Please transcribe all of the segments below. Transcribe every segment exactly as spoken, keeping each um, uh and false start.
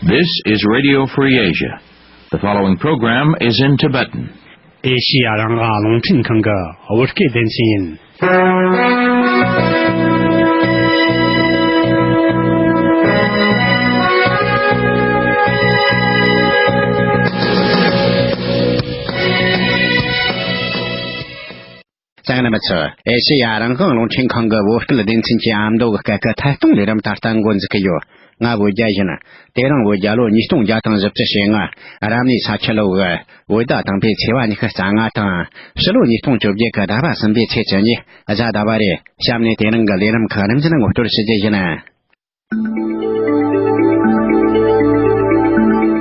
This is Radio Free Asia. The following program is in Tibetan. ཨེ་ཤི་ཡ་རང་དབང་རླུང་འཕྲིན་ཁང་གི་བོད་སྐད་སྡེ་ཚན་ཡིན། གསན་མཁན་རྣམ་པ་ཚོ། ཨེ་ཤེ་ཡ་རང་དབང་རླུང་འཕྲིན་ཁང་གི་བོད་སྐད་སྡེ་ཚན་གྱི་ཨ་མདོ་གི་སྐད་ཀྱི་ཐད་གཏོང་ལས་རིམ་ད་ལྟ་འགོ་འཛུགས་ཀྱི་ཡོད། ང་བོད་རྒྱལ་ཡིན། དེ་རིང་བོད་རྒྱལ་ལོ་ཉིས་སྟོང་བརྒྱ་དང་བཞི་བཅུ་ཞེ་ལྔ། རབ་གནས་ས་ཁྱི་ལོ་གི་བོད་ཟླ་དང་པོའི་ཚེས་པ་ཉི་ཤུ་རྩ་ལྔ་དང་། ཕྱི་ལོ་ཉིས་སྟོང་བཅོ་བརྒྱད་ཀྱི་ཟླ་བ་གསུམ་པའི་ཚེས་བཅུ་གཉིས་གཟའ་ཟླ་བ་རེད། གཤམ་ནས་དེ་རིང་གི་ལས་རིམ་ཁག་རིམ་བཞིན་ངོ་སྤྲོད་ཞུ་རྒྱུ་ཡིན།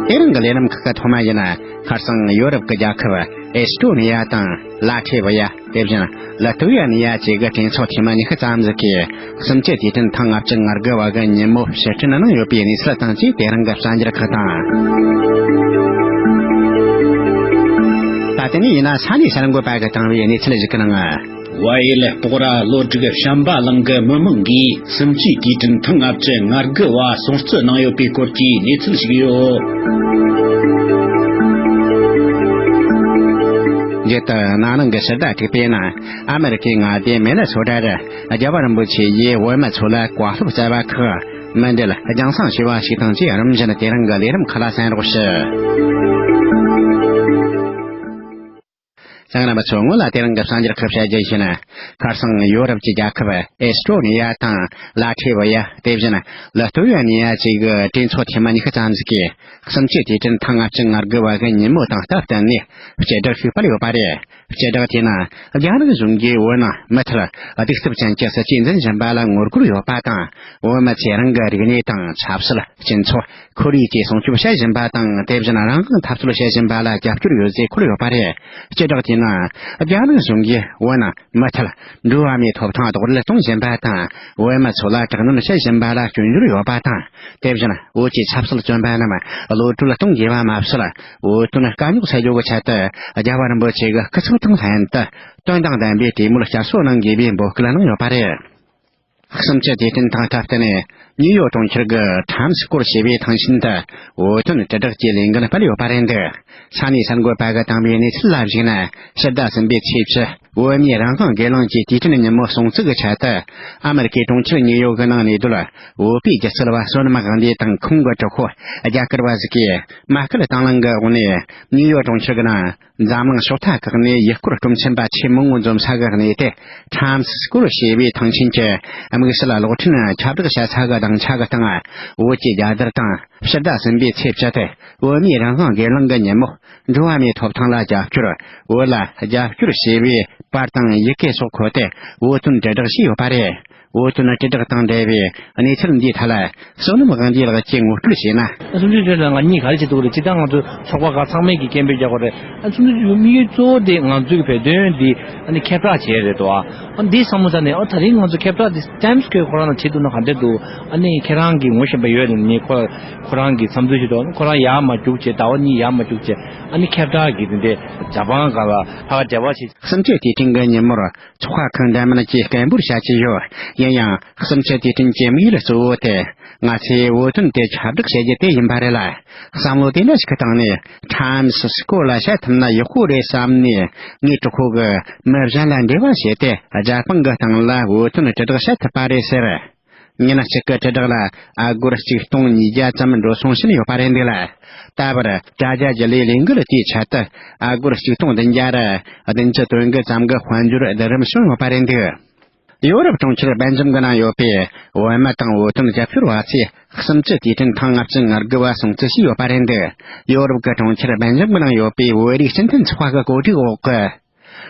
དེ་རིང་གི་ལས་རིམ་ཁག་གི་ཐོག་མ་ཡིན། ཁ་སང་ཡོ་རོབ་ཀྱི་རྒྱལ་ཁབ་ཨེ་སི་ཏྲོ་ནི་ཡ་དང་ལ་ཐེ་ཝི་ཡ། དེ་བཞིན་ལི་ཐུ་ཝེ་ནི་ཡ་བཅས་ཀྱི་གྲོས་ཚོགས་འཐུས་མི་ཉི་ཤུ་ཙམ་ཟིག་གིས་གསུམ་བཅུའི་དུས་དྲན་ཐེངས་ལྔ་བཅུ་ང་དགུ་བ་གི་ཉིན་མོ་ཕྱིར་དྲན་གནང་ཡོད་པའི་གནས་ཚུལ་དང་བཅས་དེ་རིང་གི་གསར་འགྱུར་ཁག་དང་། ད་དེ་ནས་ཡིན་ན་ས་གནས་གསར་འགོད་པ་གིས་བཏང་བའི་གནས་ཚུལ་ཞིག་གི་ནང་། ཝཱ་ཡེལ་སྤོག་ར་བློ་གྲོས་བྱམས་པ་གླིང་གི་མི་མང་གིས་གསུམ་བཅུའི་དུས་དྲན་ཐེངས་ལྔ་བཅུ་ང་དགུ་བ་སྲུང་བརྩི་གནང་ཡོད་པའི་སྐོར་གྱི་གནས་ཚུལ་ཞིག་ཡོད། རྒྱལ་དུ་ན་ནིང་གི་ཕྱི་ཟླ་དྲུག་པའི་ནང་ཨ་མེ་རི་ཁའི་མངའ་སྡེ་མེ་ནེ་སོ་ཊ་རུ་རྒྱལ་བ་རིན་པོ་ཆེ་ཡིས་བོད་མི་ཚོ་ལ་བཀའ་སློབ་སྩལ་བ་ཁག་མུ་མཐུད་རྒྱང་སྲིང་བྱས་པ་ཞིག་དང་བཅས་རིམ་བཞིན་དེ་རིང་གི་ལས་རིམ་ཁག་ལ་གསན་རོགས་ཞུ། གསན་མཁན་རྣམ་པ་ཚོ། སྔོན་ལ་དེ་རིང་གི་གསར་འགྱུར་ཁག་བཤད་རྒྱུ་ཡིན། ཁ་སང་ཡོ་རོབ་ཀྱི་རྒྱལ་ཁབ་ཨེ་སི་ཏྲོ་ནི་ཡ་དང་ལ་ཐེ་ཝི་ཡ། དེ་བཞིན་ལི་ཐུ་ཝེ་ནི་ཡ་བཅས་ཀྱི་གྲོས་ཚོགས་འཐུས་མི་ཉི་ཤུ་ཙམ་ཞིག་གིས་གསུམ་བཅུའི་དུས་དྲན་ཐེངས་ལྔ་བཅུ་ང་དགུ་བ་གི་ཉིན་མོ་དང་སྟབས་བསྟུན་ནས་སྤྱི་བསྒྲགས་ཤིག་སྤེལ་ཡོད་པ་རེད། སྤྱི་བསྒྲགས་དེའི་ནང་རྒྱ་ནག་གཞུང་གིས་བོད་ནང་མུ་མཐུད་གདུག་རྩུབ་ཅན་གྱི་སྲིད་ཇུས་འཛིན་བཞིན་པ་ལ་ངོ་རྒོལ་ཡོད་པ་དང་། བོད་མི་ཚོས་རང་གི་རིག་གནས་དང་ཆབ་སྲིད། སྤྱི་ཚོགས། ཁོར་ཡུག་བཅས་སྲུང་སྐྱོབ་བྱེད་བཞིན་པ་དང་། དེ་བཞིན་རང་དབང་འཐབ་རྩོད་བྱེད་བཞིན་པ་ལ་རྒྱབ་སྐྱོར་ཡོད་ཅེས་འཁོད་ཡོད་པ་རེད། སྤྱི་བསྒྲགས་དེའི་ནང་རྒྱ་ནག་གཞུང་གིས་བོད་ནང་མུ་མཐུད་འགྲོ་བ་མིའི་ཐོབ་ཐང་རྡོག་རོལ་གཏོང་བཞིན་པ་དང་། བོད་མི་ཚོ་ལ་དྲག་གནོན་བྱེད་བཞིན་པ་ལ་སྐྱོན་བརྗོད་ཡོད་པ་དང་། དེ་བཞིན་བོད་ཀྱི་ཆབ་སྲིད་བཙོན་པ་རྣམས་གློད་གྲོལ་གཏོང་དགོས་པ་མ་ཟད། བོད་དོན་དཀའ་རྙོག་སེལ་རྒྱུ་གི་ཆེད་དུ་རྒྱལ་བ་རིན་པོ་ཆེ་གི་སྐུ་ཚེགས་དང་ལྷན་དུ་དོན་དང་ལྡན་པའི་གྲོས་མོལ་བསྐྱར་གསོ་གནང་དགོས་པའི་འབོད་སྐུལ་གནང་ཡོད་པ་རེད། གསུམ་བཅུའི་དུས་དྲན་ཐེངས་ལྔ་བཅུ་ནི་ནིའུ་ཡོག་གྲོང་ཁྱེར་གྱི་ཊའིམ་སི་སྐོར་ཞེས་པའི་ཐང་ཆེན་དུ་བོད་དོན་དྲིལ་བསྒྲགས་ཀྱི་ལས་འགུལ་སྤེལ་ཡོད་པ་རེད་འདུག་ས་གནས་གསར་འགོད་པ་གིས་བཏང་བའི་གནས་ཚུལ་ལ་གཞིགས་ན། ཕྱི་ཟླ་གསུམ་པའི་ཚེས་བཅུ། བོད་མིའི་རང་དབང་སྒེར་ལངས་ཀྱི་དུས་དྲན་ཉིན་མོ་སྲུང་བརྩི་གི་ཆེད་དུ། ཨ་མེ་རི་ཁའི་གྲོང་ཁྱེར་ནིའུ་ཡོག་གི་ནང་གནས་སྡོད་བོད་པའི་སྒྱུ་རྩལ་བ་བསོད་ནམས་དབང་འདུས་དང་ཁོང་གི་གྲོགས་པོ་རྒྱ་གར་བ་ཞིག་གིས་མ་སྐུལ་དང་བླངས་ཀྱི་འོག་ནས་ནིའུ་ཡོག་གྲོང་ཁྱེར་གྱི་ནང་འཛམ་གླིང་ཕྱོགས་མཐའ་ཁག་ནས་ཡུལ་སྐོར་སྤྲོ་འཆམ་པ་ཆེས་མང་བོ་འཛོམས་ས་གི་གནས་དེ། ཊའིམ་སི་སྐོར་ཞེས་པའི་ཐང་ཆེན་གྱི་དམིགས་བསལ་གློག་འཕྲིན་ཁྱབ་བསྒྲགས་བྱ་ས་གི་སྡིངས་ཆ་གི་སྟེང་། བོད་ཀྱི་རྒྱལ་དར་དང་། ཕྱི་ཟླ་གསུམ་པའི་ཚེས་བཅུ་སྟེ་བོད་མིའི་རང་དབང་སྒེར་ལངས་ཀྱི་ཉིན་མོ། འགྲོ་བ་མིའི་ཐོབ་ཐང་ལ་རྒྱབ་སྐྱོར། བོད་ལ་རྒྱབ་སྐྱོར་ཞེས་པའི་པར་དང་ཡི་གེ་སོགས་འཁོད་དེ་བོད་དོན་དྲིལ་བསྒྲགས་བྱས་ཡོད་པ་རེད། བོད་དོན་དྲིལ་བསྒྲགས་དང་འབྲེལ་བའི་གནས་ཚུལ་འདིའི་ཐད་ལ་བསོད་ནམས་དབང་འདུས་ལགས་ཀྱིས་ངོ་སྤྲོད་བྱས་ན། སུམ་ཅུ་ཅན་ལ་ང་གཉིས་ག་རེ་བྱེད་ཐུབ་རེད། སྤྱིར་བཏང་ང་ཚོ་ཚོགས་པ་ཁག་ཚང་མས་ཀྱི་སྐད་འབོད་རྒྱག་དགོས་རེད། ཨ་སུམ་ཅུ་ཅན་དམིགས་ཡུལ་གཙོ་བོ་དེ་ང་ཚོའི་བོད་དོན་འདི་ཨ་ནི་ཁྱབ་བསྒྲགས་བྱས་རེད་དོ། ཨ་འདི་བསམ་བློ་བཏང་ནས། ཨ་ད་རིང་ང་ཚོ་ཁྱབ་བསྒྲགས་འདི་ཊའིམ་སི་སྐོར་ཁོ་རང་ལ་བྱེད་ཐུབ་ན་ག་འདྲ་འདུག་ཨ་ནི་ཁྱེད་རང་གིས་ངོ་ཤེས་པ་ཡོད་རེད། ངས་ཁོ་ཁོ་རང་གི་འཚམས་འདྲི་ཞུ་དོ། ཁོ་རང་ཡར་མར་རྒྱུགས་བྱས། ཟླ་བ་གཉིས་ཡར་མར་རྒྱུགས་བྱས། ཨ་ནི་ཁྱབ་བསྒྲགས་ཀྱི་དེ་འདྲའི་ཇ་པན་སྒང་ལ་ཕར་འབྲེལ་བ་བྱས། གསུམ་བཅུའི་དུས་དྲན་གྱི་ཉིན་མོར་ཚོགས་ཁག་ཁག་འདྲ་མིན་གྱིས་སྐད་འབོད་བྱ་ཀྱི་ཡོད། ཡིན་ཡང་། གསུམ་བཅུའི་དུས་དྲན་གྱི་དམིགས་ཡུལ་གཙོ་བོ་དེ། ང་ཚོས་བོད་དོན་དེ་ཁྱབ་བསྒྲགས་བྱེད་རྒྱུ་དེ་ཡིན་པ་རེད་ལ། བསམ་བློ་དེ་འདྲ་ཞིག་བཏང་ནས། ཊའིམ་སི་སྐོར་ལ་བཤད་ཐུབ་ན་ཡག་པོ་རེད་བསམ་ནས། ངའི་གྲོགས་པོ་གིས་མི་གཞན་ལ་འབྲེལ་བ་བྱས་ཏེ། རྒྱ་པན་གྱི་སྟེང་ལ་བོད་དོན་དྲིལ་བསྒྲགས་བྱེད་ཐུབ་པ་རེད་ཟེར། ཉིན་གཅིག་གི་དྲིལ་བསྒྲགས་ལ་ཨ་སྒོར་ཆིག་སྟོང་ཉིས་བརྒྱ་ཙམ་འགྲོ་སོང་བྱས་ཡོད་པ་རེད་འདུག་ལ། ད་བར་དྲ་རྒྱ་བརྒྱུད་ལས་ལས་འགུལ་དེའི་ཆེད་དུ་ཨ་སྒོར་ཆིག་སྟོང་བདུན་བརྒྱ་ར་བདུན་ཅུ་དོན་དགུ་ཙམ་གྱི་དཔལ་འབྱོར་བསྡུ་རུབ་བྱུང་ཡོད་པ་རེད་འདུག་ཡོ་རོབ་གྲོང་ཁྱེར་སྦེལ་ཇམ་གྱི་ནང་ཡོད་པའི་བོད་མི་དང་བོད་དོན་རྒྱབ་སྐྱོར་བ་ཚོས་གསུམ་བཅུའི་དུས་དྲན་ཐེངས་ལྔ་བཅུ་ང་དགུ་བ་སྲུང་བརྩི་བྱས་ཡོད་པ་རེད་འདུག་ཡོ་རོབ་ཀྱི་གྲོང་ཁྱེར་སྦེལ་ཇམ་གྱི་ནང་ཡོད་པའི་བོད་རིགས་སྤྱི་མཐུན་ཚོགས་པ་གི་གོ་སྒྲིག་འོག་གི་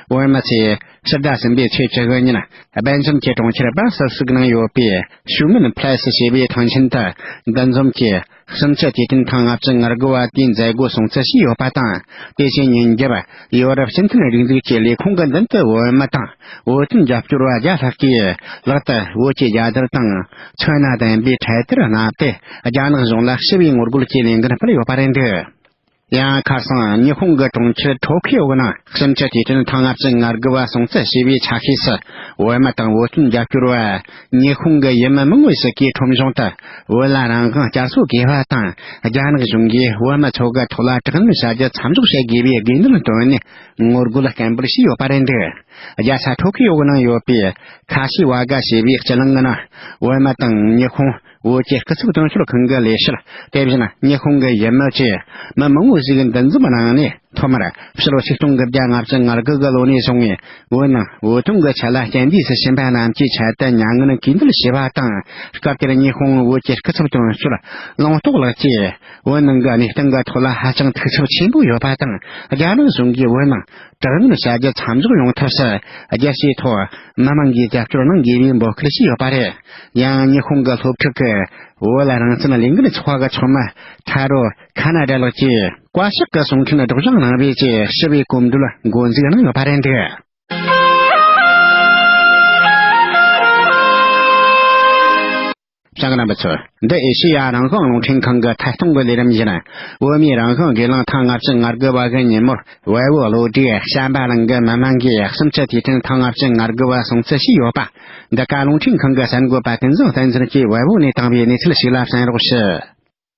བོད་མི་ཚོས་ཕྱི་ཟླ་གསུམ་པའི་ཚེས་བཅུ་དགུ་ཉིན་སྦེལ་ཇམ་གྱི་གྲོང་ཁྱེར་སྦར་སེལ་སི་ཀྱི་ནང་ཡོད་པའི་ཤུ་མིན་ཕ་ལེ་སི་ཞེས་པའི་ཐང་ཆེན་དུ་འདུ་འཛོམས་ཀྱིས། གསུམ་བཅུའི་དུས་དྲན་ཐེངས་ལྔ་བཅུ་ང་དགུ་བ་དེའི་མཛད་སྒོ་སྲུང་བརྩི་བྱས་ཡོད་པ་དང་། དེ་བཞིན་ཉིན་རྒྱབ་ཡོ་རོབ་སྤྱི་མཐུན་སྒྲིག་འཛུགས་ཀྱི་ལས་ཁུངས་ཀྱི་མདུན་དུ་བོད་མི་དང་བོད་དོན་རྒྱབ་སྐྱོར་བ་བརྒྱ་ལྷག་གིས་ལག་ཏུ་བོད་ཀྱི་རྒྱལ་དར་དང་མཚོན་ན་ལྡན་པའི་འཕྲེད་དར་མནབས་ཏེ། རྒྱ་ནག་གཞུང་ལ་ཞི་བའི་ངོ་རྒོལ་གྱི་ལས་འགུལ་སྤེལ་ཡོད་པ་རེད་འདུག་ཡང་ཁ་སང་ཉི་ཧོང་གི་གྲོང་ཁྱེར་ཊོ་ཁི་ཡོ་ནང་ཕྱི་འབྲེལ་དུས་དྲན་ཐེངས་ལྔ་བཅུ་ང་དགུ་བ་སྲུང་བརྩི་ཞེས་པའི་ཆ་ཤས་སུ། བོད་མི་དང་བོད་དོན་རྒྱབ་སྐྱོར་བ་ཉི་ཧོང་གི་ཡུལ་མི་མང་པོ་ཞིག་གིས་ཁྲོམ་གཞུང་དུ་བོད་ལ་རང་དབང་བསྐྱར་གསོ་དགོས་པ་དང་། རྒྱ་ནག་གཞུང་གིས་བོད་མི་ཚོ་གི་ཐོག་ལ་དྲག་གནོན་བྱ་རྒྱུ་མཚམས་འཇོག་བྱེད་དགོས་པའི་དགོས་འདུན་བཏོན་ནས་ངོ་རྒོལ་སྐད་འབོད་བྱས་ཡོད་པ་རེད་འདུག་རྒྱལ་ས་ཊོ་ཁི་ཡོ་གི་ནང་ཡོད་པའི་ཁ་ཤི་ཝ་ག་ཞེས་པའི་སྤྱི་གླིང་གི་ནང་བོད་མི་དང་ཉི་ཧོང་བོད་ཀྱི་སྐུ་ཚབ་དོན་གཅོད་ཁང་གི་ལས་བྱེད། དེ་བཞིན་ཉི་ཧོང་གི་ཡུལ་མི་བཅས་མི་མང་བོ་ཞིག་འདུ་འཛོམས་གནང་ནས། ཐོག་མར་ཕྱི་ལོ་ཆིག་སྟོང་དགུ་བརྒྱ་ལྔ་བཅུ་ང་དགུ་གི་ལོ་ནས་བཟུང་བའི་བོད་ནང་བོད་དོན་གྱི་ཆེད་ལ་རྐྱེན་འདས་སུ་ཕྱིན་པ་རྣམས་ཀྱི་ཆེད་དུ་མྱ་ངན་གུས་འདུད་བྱས་པ་དང་། སྐབས་དེར་ཉི་ཧོང་བོད་ཀྱི་སྐུ་ཚབ་དོན་གཅོད་ལུང་རྟོགས་ལགས་ཀྱིས། བོད་ནང་གི་གནས་སྟངས་ཀྱི་ཐོག་ལ་ཧ་ཅང་ཐུགས་འཚབ་ཆེན་པོ་ཡོད་པ་དང་། རྒྱ་ནག་གཞུང་གིས་བོད་ནང་དྲག་གནོན་བྱ་རྒྱུ་མཚམས་འཇོག་ཡོང་ཐབས་སུ། རྒྱལ་སྤྱིའི་ཐོག་མི་མང་གིས་རྒྱབ་སྐྱོར་གནང་དགོས་པའི་འབོད་སྐུལ་བྱས་ཡོད་པ་རེད། ཡང་ཉི་ཧོང་གི་སློབ་ཕྲུག་གི་བོད་ལ་རང་བཙན་ལས་འགུལ་ཚོགས་པ་གི་ཚོགས་མི་ཐ་རོ་ཁ་ན་ཌ་ལགས་ཀྱིས། བཀའ་ཤག་གི་གསུང་འཕྲིན་སྒྲོག་སྦྱང་གནང་བའི་ཆེད་ཞི་བའི་གོམ་བགྲོད་འགོ་འཛུགས་གནང་ཡོད་པ་རེད་འདུག་བྱང་རྣམ་པ་ཚོ། འདི་ཨེ་ཤེ་ཡ་རང་དབང་རླུང་འཕྲིན་ཁང་གི་ཐད་གཏོང་གི་ལས་རིམ་ཡིན། བོད་མིའི་རང་དབང་སྒེར་ལངས་ཐེངས་ལྔ་བཅུ་ང་དགུ་བ་གི་ཉིན་མོར་བལ་བོ་བློ་གྲོས་བྱམས་པ་གླིང་གི་མི་མང་གིས་གསུམ་བཅུ་དུས་དྲན་ཐེངས་ལྔ་བཅུ་ང་དགུ་བ་སྲུང་བརྩི་བྱས་ཡོད་པ། འདི་ག་རླུང་འཕྲིན་ཁང་གི་གསར་འགོད་པ་ཏིན་ཙང་བསྟན་འཛིན་གྱིས་བལ་བོ་ནས་བཏང་བའི་གནས་ཚུལ་ཞིག་ལ་གསན་རོགས་ཞུ།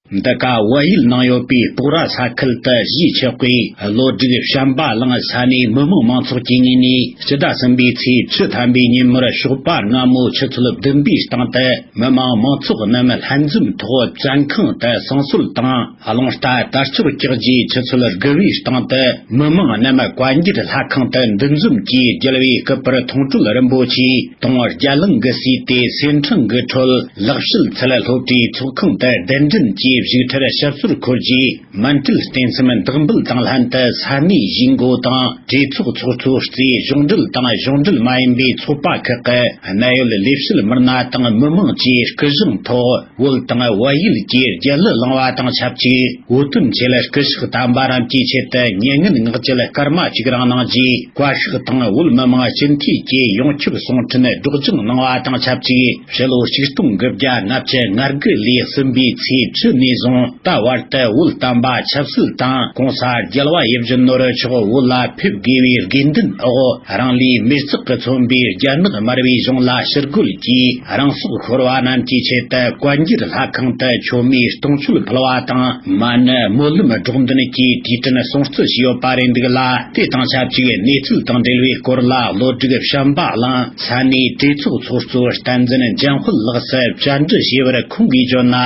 འདི་ག་བལ་ཡུལ་ནང་ཡོད་པའི་སྤོག་ར་ས་ཁུལ་དུ་གཞིས་ཆགས་པའི་བློ་གྲོས་བྱམས་པ་གླིང་ས་གནས་མི་མང་མང་ཚོགས་ཀྱི་ངོས་ནས་སྤྱི་ཟླ་གསུམ་པའི་ཚེས་བཅུ་ཐམ་པའི་ཉིན་མོར་ཞོགས་པ་སྔ་མོ་ཆུ་ཚོད་བདུན་པའི་སྟེང་དུ་མི་མང་མང་ཚོགས་རྣམས་ལྷན་འཛོམས་ཐོག་བཙོན་ཁང་དུ་བསང་གསོལ་དང་རླུང་རྟ་དར་ལྕོག་བཀྱགས་རྗེས་ཆུ་ཚོད་དགུ་པའི་སྟེང་དུ་མི་མང་རྣམས་བཀའ་འགྱུར་ལྷ་ཁང་དུ་འདུ་འཛོམས་ཀྱིས་རྒྱལ་བའི་སྐུ་པར་མཐོང་གྲོལ་རིན་པོ་ཆེ་དང་རྒྱ་གླིང་གི་སྲས་དེ་སེར་ཕྲེང་གི་ཁྲོད་ལག་བཤད་ཚུལ་སློབ་གྲྭའི་ཚོགས་ཁང་དུ་གདན་འདྲེན་གྱིས་བཞུགས་ཁྲིར་ཞབས་སོར་འཁོད་རྗེས། མཎྜལ་རྟེན་མཚམས་བདག་འབུལ་དང་ལྷན་དུ་ས་གནས་གཞིས་འགོ་དང་གྲོས་ཚོགས་ཚོགས་གཙོ་རྩེའི་གཞུང་འབྲེལ་དང་གཞུང་འབྲེལ་མ་ཡིན་པའི་ཚོགས་པ་ཁག་གི་གནད་ཡོད་ལས་བྱེད་མི་སྣ་དང་མི་མང་བཅས་སྐུ་གཟུགས་ཐོག་བོད་དང་བལ་ཡུལ་གྱི་རྒྱལ་གླུ་བླངས་པ་དང་ཆབས་ཅིག་བོད་དོན་ཆེད་སྐུ་ཕྱག་བཏབ་པ་རྣམས་ཀྱི་ཆེད་དུ་མྱ་ངན་ངག་བཅད་སྐར་མ་གཅིག་རིང་གནང་རྗེས། བཀའ་ཤག་དང་བོད་མི་མང་སྤྱི་འཐུས་ཀྱི་ཡོངས་ཁྱབ་གསུང་འཕྲིན་སྒྲོག་སྦྱང་གནང་བ་དང་ཆབས་ཅིག་ཕྱི་ལོ་ཆིག་སྟོང་དགུ་བརྒྱ་ལྔ་བཅུ་ང་དགུ་ལོའི་གསུམ་པའི་ཚེས་བཅུ་ནས་བཟུང་ད་བར་དུ་བོད་བསྟན་པ་ཆབ་སྲིད་དང་གོང་ས་རྒྱལ་བ་ཡིད་བཞིན་ནོར་བུ་མཆོག་བོད་ལ་ཕེབས་དགོས་པའི་དགོས་འདུན་འོག་རང་ལུས་མེར་བསྲེགས་ཀྱིས་མཚོན་པའི་རྒྱ་ནག་དམར་པོའི་གཞུང་ལ་ཕྱིར་རྒོལ་གྱིས་རང་སྲོག་ཤོར་བ་རྣམས་ཀྱི་ཆེད་དུ་བཀའ་འགྱུར་ལྷ་ཁང་དུ་མཆོད་མེ་སྟོང་མཆོད་ཕུལ་བ་དང་། མ་ཎི་སྨོན་ལམ་སྒྲོག་འདོན་གྱིས་དུས་དྲན་སྲུང་བརྩི་བྱས་ཡོད་པ་རེད་འདུག་ལ། དེ་དང་ཆབས་ཅིག་གནས་ཚུལ་དང་འབྲེལ་བའི་སྐོར་ལ་བློ་གྲོས་བྱམས་པ་གླིང་ས་གནས་གྲོས་ཚོགས་ཚོགས་གཙོ་བསྟན་འཛིན་འཇམ་དཔལ་ལགས་སུ་བཅར་འདྲི་ཞུས་པར་ཁོང་གིས་བརྗོད་ན།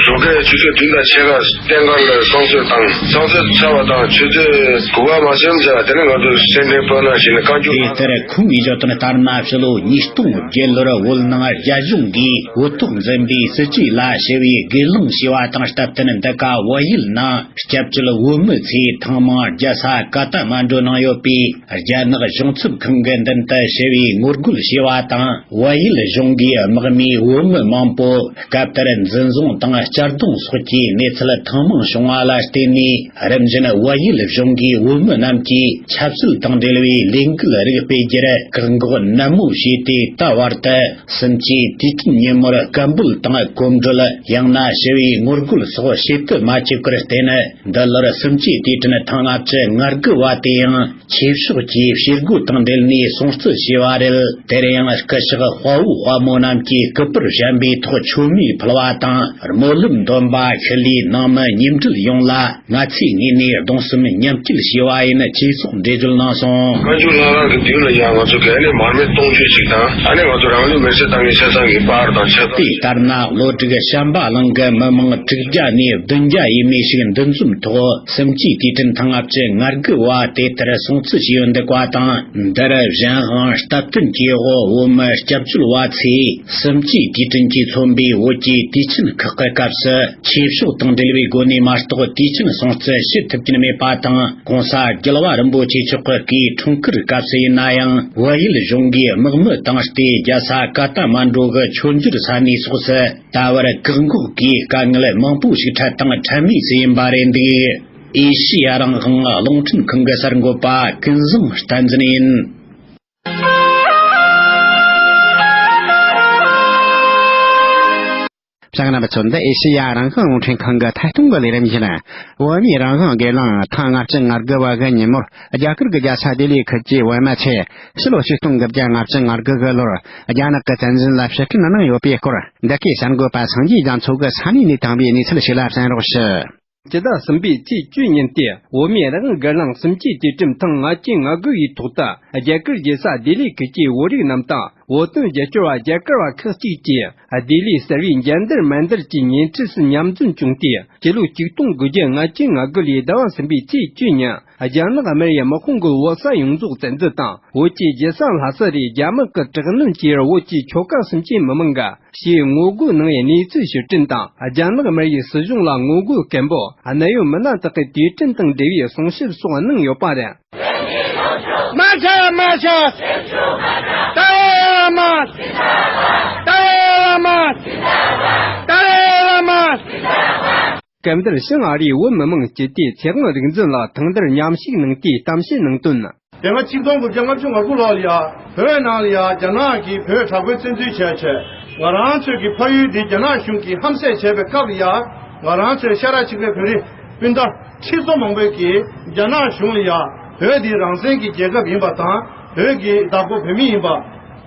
ཞོགས་ཀའི་ཆུ་ཚོད་བདུན་དང་ཕྱེད་ཀ་སྟེང་ཁར་སྲུང་བརྩི་དང་སྲུང་བརྩི་ཚར་བ་དང་ཆུ་ཚོད་དགུ་པ་མ་ཟིན་ཙམ་དེ་ནས་ང་ཚོས་སེར་ཕྲེང་སྤོས་སྣ་བྱས་ནས་བཀའ་འགྱུར། དེ་ལྟར་ཁོང་གིས་བརྗོད་དོན་ལྟར་ན་ཕྱི་ལོ་ཉིས་སྟོང་བརྒྱད་ལོར་བོད་ནང་རྒྱ་གཞུང་གིས་བོད་ཐོག་འཛིན་པའི་སྲིད་ཇུས་ལ་ཞི་བའི་སྒེར་ལངས་བྱས་པ་དང་སྟབས་བསྟུན་འདི་ག་བལ་ཡུལ་ནང་སྐྱབས་བཅོལ་བོད་མི་ཚོས་ཐེངས་མང་རྒྱལ་ས་ཀ་ཐ་མན་ཌུ་ནང་ཡོད་པའི་རྒྱ་ནག་གཞུང་ཚབ་ཁང་གི་མདུན་དུ་ཞི་བའི་ངོ་རྒོལ་བྱས་པ་དང་། བལ་ཡུལ་གཞུང་གིས་དམག་མིས་བོད་མི་མང་པོ་སྐབས་དེར་འཛིན་བཟུང་དང་གཅར་རྡུང་སོགས་ཀྱི་གནས་ཚུལ་ཐེངས་མང་བྱུང་བ་ལ་བརྟེན་ནས། རིམ་བཞིན་བལ་ཡུལ་གཞུང་གིས་བོད་མི་རྣམས་ཀྱིས་ཆབ་སྲིད་དང་འབྲེལ་བའི་ལས་འགུལ་རིགས་སྤེལ་རྒྱུར་བཀག་འགོག་ནན་མོ་བྱས་ཏེ། ད་བར་དུ་གསུམ་བཅུའི་དུས་དྲན་ཉིན་མོར་སྐད་འབོད་དང་གོམ་བགྲོད། ཡང་ན་ཞི་བའི་ངོ་རྒོལ་སོགས་བྱེད་དུ་མ་བཅུག་པར་བརྟེན། འདི་ལོར་གསུམ་བཅུའི་དུས་དྲན་ཐེངས་ལྔ་བཅུ་ང་དགུ་བ་དེ་ཡང་ཆོས་ཕྱོགས་ཀྱི་བྱེད་སྒོ་དང་འབྲེལ་ནས་སྲུང་བརྩི་བྱས་པ་རེད། དེར་ཡང་སྐུ་ཞབས་དཔའ་བོ་དཔའ་མོ་རྣམས་ཀྱིས་སྐུ་པར་བཞེངས་པའི་ཐོག་མཆོད་མེ་ཕུལ་བ་དང་། སྨོན་ལམ་འདོན་པ་ཤུལ་ལུས་ནང་མི་མཉམ་འབྲེལ་ཡོངས་ལ་ང་ཚོའི་ངོས་ནས་གདུང་སེམས་མཉམ་སྐྱེད་ཞུ་བ་ཡིན། ཅེས་སོགས་འགྲེལ་བརྗོད་གནང་སོང་། བཀའ་འགྱུར་ལྷ་ཁང་གི་མདུན་ལ་ཡང་ང་ཚོ་ག་ནས་མར་མེ་སྟོང་མཆོད་ཅིག་དང་། ཨ་ནི་ང་ཚོ་རང་ལུས་མེར་སྲེག་བཏང་མཁན་ཆ་ཚང་གི་པར་དང་ཆབ། དེ་ལྟར་ན་བློ་གྲོས་བྱམས་པ་གླིང་གི་མི་མང་དྲུག་བརྒྱ་ནས་བདུན་བརྒྱ་ཡས་མས་ཤིག་འདུ་འཛོམས་ཐོག་གསུམ་བཅུའི་དུས་དྲན་ཐེངས་ལྔ་བཅུ་ང་དགུ་བ་དེ་ལྟར་སྲུང་བརྩི་བྱས་ཡོད་འདུག་པ་དང་། འདིར་གཞན་དབང་སྟབས་བསྟུན་གྱི་འོག་བོད་མི་སྐྱབས་བཅོལ་བ་ཚོས་གསུམ་བཅུའི་དུས་དྲན་གྱིས་མཚོན་པའི་བོད་ཀྱི་དུས་ཆེན་ཁག་གི་སྐབས་སུ། ཆོས་ཕྱོགས་དང་འབྲེལ་བའི་སྒོ་ནས་མ་གཏོགས་དུས་ཆེན་སྲུང་བརྩི་བྱེད་ཐུབ་ཀྱིན་མེད་པ་དང་། གོང་ས་རྒྱལ་བ་རིན་པོ་ཆེ་མཆོག་གི་སྐུའི་འཁྲུངས་སྐར་སྐབས་སུ་ཡིན་ན་ཡང་། བལ་ཡུལ་གཞུང་གིས་དམག་མི་བཏང་སྟེ་རྒྱལ་ས་ཀ་ཐ་མན་ཌུ་གི་མཆོད་འཇོར་ས་གནས་སོགས་སུ་ད་བར་བཀག་འགོག་གིས་དཀའ་ངལ་མང་པོ་ཞིག་འཕྲད་དང་འཕྲད་མུས་སུ་ཡིན་པ་རེད་འདུག་ཨེ་ཤི་ཡ་རང་དབང་རླུང་འཕྲིན་ཁང་གི་གསར་འགོད་པ་ཀུན་བཟང་བསྟན་འཛིན་ཡིན། རྣམ་པ་ཚོ། འདི་ཨེ་ཤེ་ཡ་རང་དབང་རླུང་འཕྲིན་ཁང་གི་ཐད་གཏོང་གི་ལས་རིམ་ཡིན། བོད་མིའི་རང་དབང་སྒེར་ལངས་ཐེངས་ལྔ་བཅུ་ང་དགུ་བ་གི་ཉིན་མོར། རྒྱ་གར་གྱི་རྒྱལ་ས་ལྡི་ལི་ཁུལ་གྱི་བོད་མི་ཚོས་ཕྱི་ལོ་ཆིག་སྟོང་དགུ་བརྒྱ་ལྔ་བཅུ་ང་དགུ་གི་ལོར། རྒྱ་ནག་གི་བཙན་འཛུལ་ལ་ཕྱིར་དྲན་གནང་ཡོད་པའི་སྐོར། འདི་གའི་གསར་འགོད་པ་སངས་རྒྱས་རྒྱ་མཚོ་གིས་ས་གནས་ནས་བཏང་བའི་གནས་ཚུལ་ཞིག་ལ་གསན་རོགས་ཞུ། སྤྱི་ཟླ་གསུམ་པའི་ཚེས་བཅུ་ཉིན་ཏེ། བོད་མིའི་རང་དབང་སྒེར་ལངས་གསུམ་བཅུའི་དུས་དྲན་ཐེངས་ལྔ་བཅུ་ང་དགུ་ཡི་ཐོག་ཏུ། རྒྱ་གར་རྒྱལ་ས་ལྡི་ལི་ཁུལ་གྱི་བོད་རིགས་རྣམས་དང་། བོད་དོན་རྒྱབ་སྐྱོར་བ་རྒྱ་གར་བ་ཁག་ཅིག་གིས། ལྡི་ལིའི་གསར་བའི་འཇལ་འདེབས་མ་འདེབས་ཀྱི་ཉེ་འཁྲིས་སུ་མཉམ་འཛོམས་བྱུང་སྟེ། སྤྱི་ལོ་ཆིག་སྟོང་དགུ་བརྒྱ་ལྔ་བཅུ་ང་དགུ་ལོའི་ཟླ་བ་གསུམ་པའི་ཚེས་བཅུ་ཉིན། རྒྱ་ནག་སྨན་རིའི་དམག་དཔུང་གིས་བོད་ས་ཡོངས་རྫོགས་བཙན་འཛུལ་དང་། བོད་ཀྱི་རྒྱལ་ས་ལྷ་ས་རུ་རྒྱ་དམག་གིས་དྲག་གནོན་གྱིས་བོད་ཀྱི་ཆོལ་ཁ་གསུམ་གྱི་མི་མང་ག་ཞེས་ངོ་རྒོལ་གནང་བའི་གནས་ཚུལ་ཕྱིར་དྲན་དང་། རྒྱ་ནག་སྨན་རིའི་སྲིད་གཞུང་ལ་ངོ་རྒོལ་སྐད་འབོད། གནད་ཡོད་མི་སྣ་དག་གི་དུས་དྲན་དང་འབྲེལ་བའི་གསུང་བཤད་སོགས་གནང་ཡོད་པ་རེད། མ་ཆག་མ་ཆག་ཏཱ་ལའི་བླ་མ། ཏཱ་ལའི་བླ་མ། ཏཱ་ལའི་བླ་མ། སྐབས་འདིར་ཤིན་ཨ་རིའི་བོད་མི་མང་སྤྱི་བདེའི་ཚེ་དབང་རིག་འཛིན་ལགས་ཐེངས་འདིར་མཉམ་ཞུགས་གནང་སྟེ་གཏམ་བཤད་གནང་དོན། དེ་སྔ་ཆིག་སྟོང་དགུ་བརྒྱ་ལྔ་བཅུ་ང་དགུ་ལོ་ལ་ཡ། བོད་ནང་ལ་ཡ་རྒྱ་ནག་གིས་བོད་དྲག་པོའི་བཙན་འཛུལ་བྱས་བྱས། ང་རང་ཚོའི་གི་ཕ་ཡུལ་འདི་རྒྱ་ནག་གཞུང་གིས་ཧམ་བཤད་བྱས་པའི་སྐབས་ལ་ཡ། ང་རང་ཚོའི་ཤ་ཁྲག་གཅིག་པའི་བོད་རིགས་སྤུན་ཟླ་ཁྲི་ཚོ་མང་པོས་ཀྱིས་རྒྱ་ནག་གཞུང་ལ་ཡ། བོད་འདི་རང་བཙན་གྱི་རྒྱལ་ཁབ་ཡིན་པ་དང་། བོད་ཀྱི་བདག་པོ་བོད་མི་ཡིན་པ།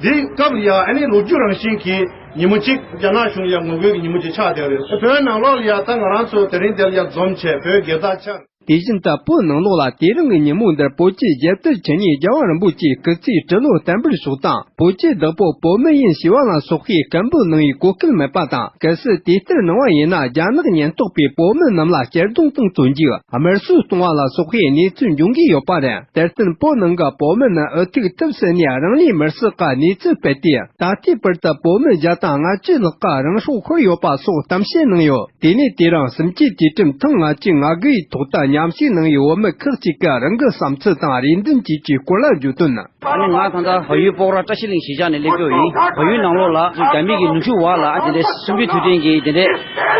འདི་སྐབས་ལ་ཡ་ཨ་ནི་ལོ་རྒྱུས་རང་བཞིན་གྱི་ཉིན་མོ་གཅིག་རྒྱ་ནག་གཞུང་ལ་ཡ་ངོ་རྒོལ་གྱི་ཉིན་མོ་གཅིག་ཆགས་བསྡད་ཡོད་རེད། བོད་ནང་ལོགས་ལ་ཡ་ད་ང་རང་ཚོ་དེ་རིང་འདིར་ཡ་འཛོམས་བྱས་བོད་རྒྱལ་དར་འཕྱར། དེ་བཞིན་དུ་བོད་ནང་ལོགས་ལ་དེ་རིང་གི་ཉིན་མོ་འདིར་བོད་ཀྱི་རྒྱལ་དར་འཕྱར་ནས་རྒྱལ་བ་རིན་པོ་ཆེའི་སྐུ་ཚེའི་སྤྲུལ་ལོ་བརྟན་པར་ཤོག་དང་། བོད་ཀྱི་བདག་པོ་བོད་མི་ཡིན་ཞེས་པ་ལ་སོགས་པའི་སྐད་འབོད་གནང་བའི་གོ་སྐབས་མེད་པ་དང་། གལ་སྲིད་དེ་ལྟར་གནང་བ་ཡིན་ན། རྒྱ་ནག་ཉེན་རྟོག་པས་བོད་མི་རྣམས་ལ་གཅར་རྡུང་དང་བཙོན་འཇུག་དམར་གསོད་གཏོང་བ་ལ་སོགས་པའི་གནས་ཚུལ་འབྱུང་གི་ཡོད་པ་རེད། དེར་བརྟེན་བོད་ནང་གི་བོད་མི་རྣམས་འུ་ཐུག་ཐབས་ཟད་ནས་རང་ལུས་མེར་སྲེག་གི་གནས་ཚུལ་སྤེལ་ཏེ། ད་ལྟའི་བར་དུ་བོད་མི་བརྒྱ་དང་ལྔ་བཅུ་ལྷག་གིས་རང་སྲོག་ཤོར་ཡོད་པ་སོགས་གཏམ་བཤད་གནང་ཡོད། དེ་ནས་དེ་རིང་གསུམ་བཅུའི་དུས་དྲན་ཐེངས་ལྔ་བཅུ་ང་དགུ་ཡི་ཐོག་ཏུ་མཉམ་ཞུགས་གནང་བའི་བོད་མི་ཁག་ཅིག་གིས་རང་གི་བསམ་ཚུལ་དང་རེ་འདུན་བཅས་ཀྱི་སྐོར་ལ་བརྗོད་དོན། ཨ་ནི་ང་ད་ལྟ་བལ་ཡུལ་སྤོག་ར་བཀྲ་ཤིས་གླིང་གཞིས་ཆགས་ནས་སླེབས་ཀྱི་ཡིན། བལ་ཡུལ་ནང་ལོགས་ལ་རྒྱ་མི་གི་ནུབ་ཕྱོགས་བར་ལ་ཨ་དེ་འདྲའི་གསུམ་བཅུའི་དུས་དྲན་གྱི་དེ་འདྲའི་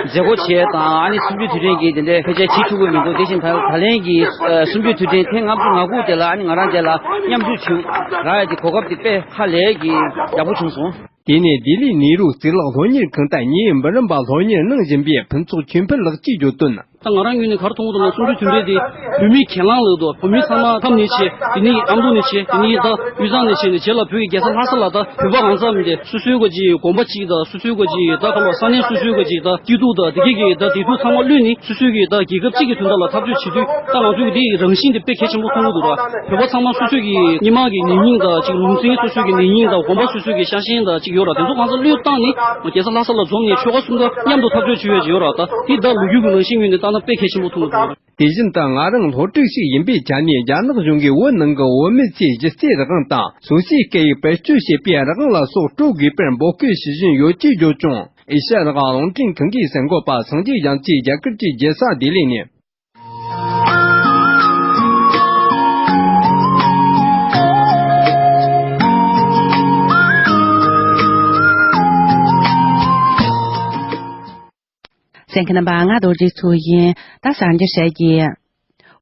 མཛད་སྒོ་བྱས་དང་། ཨ་ནི་གསུམ་བཅུའི་དུས་དྲན་གྱི་དེ་འདྲའི་ཕལ་ཆེར་བྱེད་ཐུབ་ཀྱི་མི་འདུག་དེ་བཞིན་ད་ད་ལན་གྱི་ཨ་གསུམ་བཅུའི་དུས་དྲན་ཐེངས་ལྔ་བཅུ་ང་དགུ་དེ་ལ་ཨ་ནི་ང་རང་དེ་ལ་མཉམ་ཞུགས་བྱུང་རག་ཡ་གི་གོ་སྐབས་དེ་དཔེ་ཧ་ལས་ཀྱི་ཡག་པོ་བྱུང་སོང་། དེ་ནས་ལྡི་ལི་ནེ་རུ་གཙུག་ལག་སློབ་གཉེར་ཁང་དུ་ཉེ་བའི་འབུམ་རམས་པ་སློབ་གཉེར་གནང་བཞིན་པའི་ཕུན་ཚོགས་ཆོས་འཕེལ་ལགས་ཀྱིས་བརྗོད་དོན། ད་ང་རང་ངོས་ནས་ག་རེ་མཐོང་གི་འདུག་ན། གསུམ་བཅུའི་དུས་དྲན་དེ་བོད་མིའི་གྱེན་ལངས་ལགས་འདུག་བོད་མི་ཚང་མ་ཁམས་ནས་བྱས། དེ་ནས་ཨ་མདོ་ནས་བྱས། དེ་ནས་ད་དབུས་གཙང་ནས་བྱས་ནས་བྱས་ལ་བོད་ཀྱི་རྒྱལ་ས་ལྷ་ས་ལ་ད་བོད་པ་གང་ཟག་མི་འདི་སོ་སོའི་ག་ཅིག་དགོན་པ་གཅིག་དང་། སོ་སོའི་ག་ཅིག་ད་ག་ལ་ས་གནས་སོ་སོའི་ག་ཅིག་ད་སྐྱིད་སྡུག་དང་དེ་གའི་གི་ད་བདེ་སྡུག་ཚང་མ་བློས་ནས་སོ་སོའི་གི་ད་རྒྱལ་ཁབ་གཅིག་གི་དོན་དག་ལ་འཐབ་རྩོད་བྱེད་དུས། ད་ང་ཚོའི་འདི་རང་བཞིན་དེ་དཔེ་གལ་ཆེན་པོ་མཐོང་གི་འདུག་ར། བོད་པ་ཚང་མ་སོ་སོའི་གི་སྔོན་མ་གི་ནད་རྙིང་དང་གཅིག་ལུང་ཚན་སོ་སོའི་གི་ནད་རྙིང་དང་དགོན་པ་སོ་སོའི་གི་ཤ་ཞེན་དང་གཅིག་ཡོད་ར། དེ་ཚོ་གང་ཚང་བློས་བཏང་ནས་རྒྱལ་ས་ལྷ་ས་ལ་འཛོམས་ནས་ཆོལ་ཁ་གསུམ་ཀ་མཉམ་དུ་འཐབ་རྩོད་བྱེད་ཡ་ཅིག་ཡོད་ར། ད་འདི་ད་ལོ་རྒྱུས་ཀྱི་ནང་བཞིན་ངོས་ནས་བལྟས་ན་དཔེ་གལ་ཆེན་པོ་མཐོང་གི་འདུག་ར། དེ་བཞིན་དུ་ང་རང་སློབ་ཕྲུག་ཞིག་ཡིན་པའི་ཆ་ནས། རྒྱ་ནག་གཞུང་གིས་བོད་ནང་གི་བོད་མི་ཚོས་གཞི་རྩའི་རང་དབང་དང་སོ་སོའི་སྐད་ཡིག་བེད་སྤྱོད་བྱེད་པའི་རང་དབང་ལ་སོགས་སྤྲོད་དགོས་པར་འབོད་སྐུལ་ཞུ་བཞིན་ཡོད་ཅེས་བརྗོད་ཀྱང་། ཨེ་ཤ་ཡ་རང་དབང་རླུང་འཕྲིན་ཁང་གི་གསར་འགོད་པ་སངས་རྒྱས་རྒྱ་མཚོས་རྒྱ་གར་གྱི་རྒྱལ་ས་ལྡི་ལི་ནས། གསན་མཁན་རྣམ་པ། ང་རྡོ་རྗེ་མཚོ་ཡིན། ད་གསར་འགྱུར་བཤད་རྒྱུ།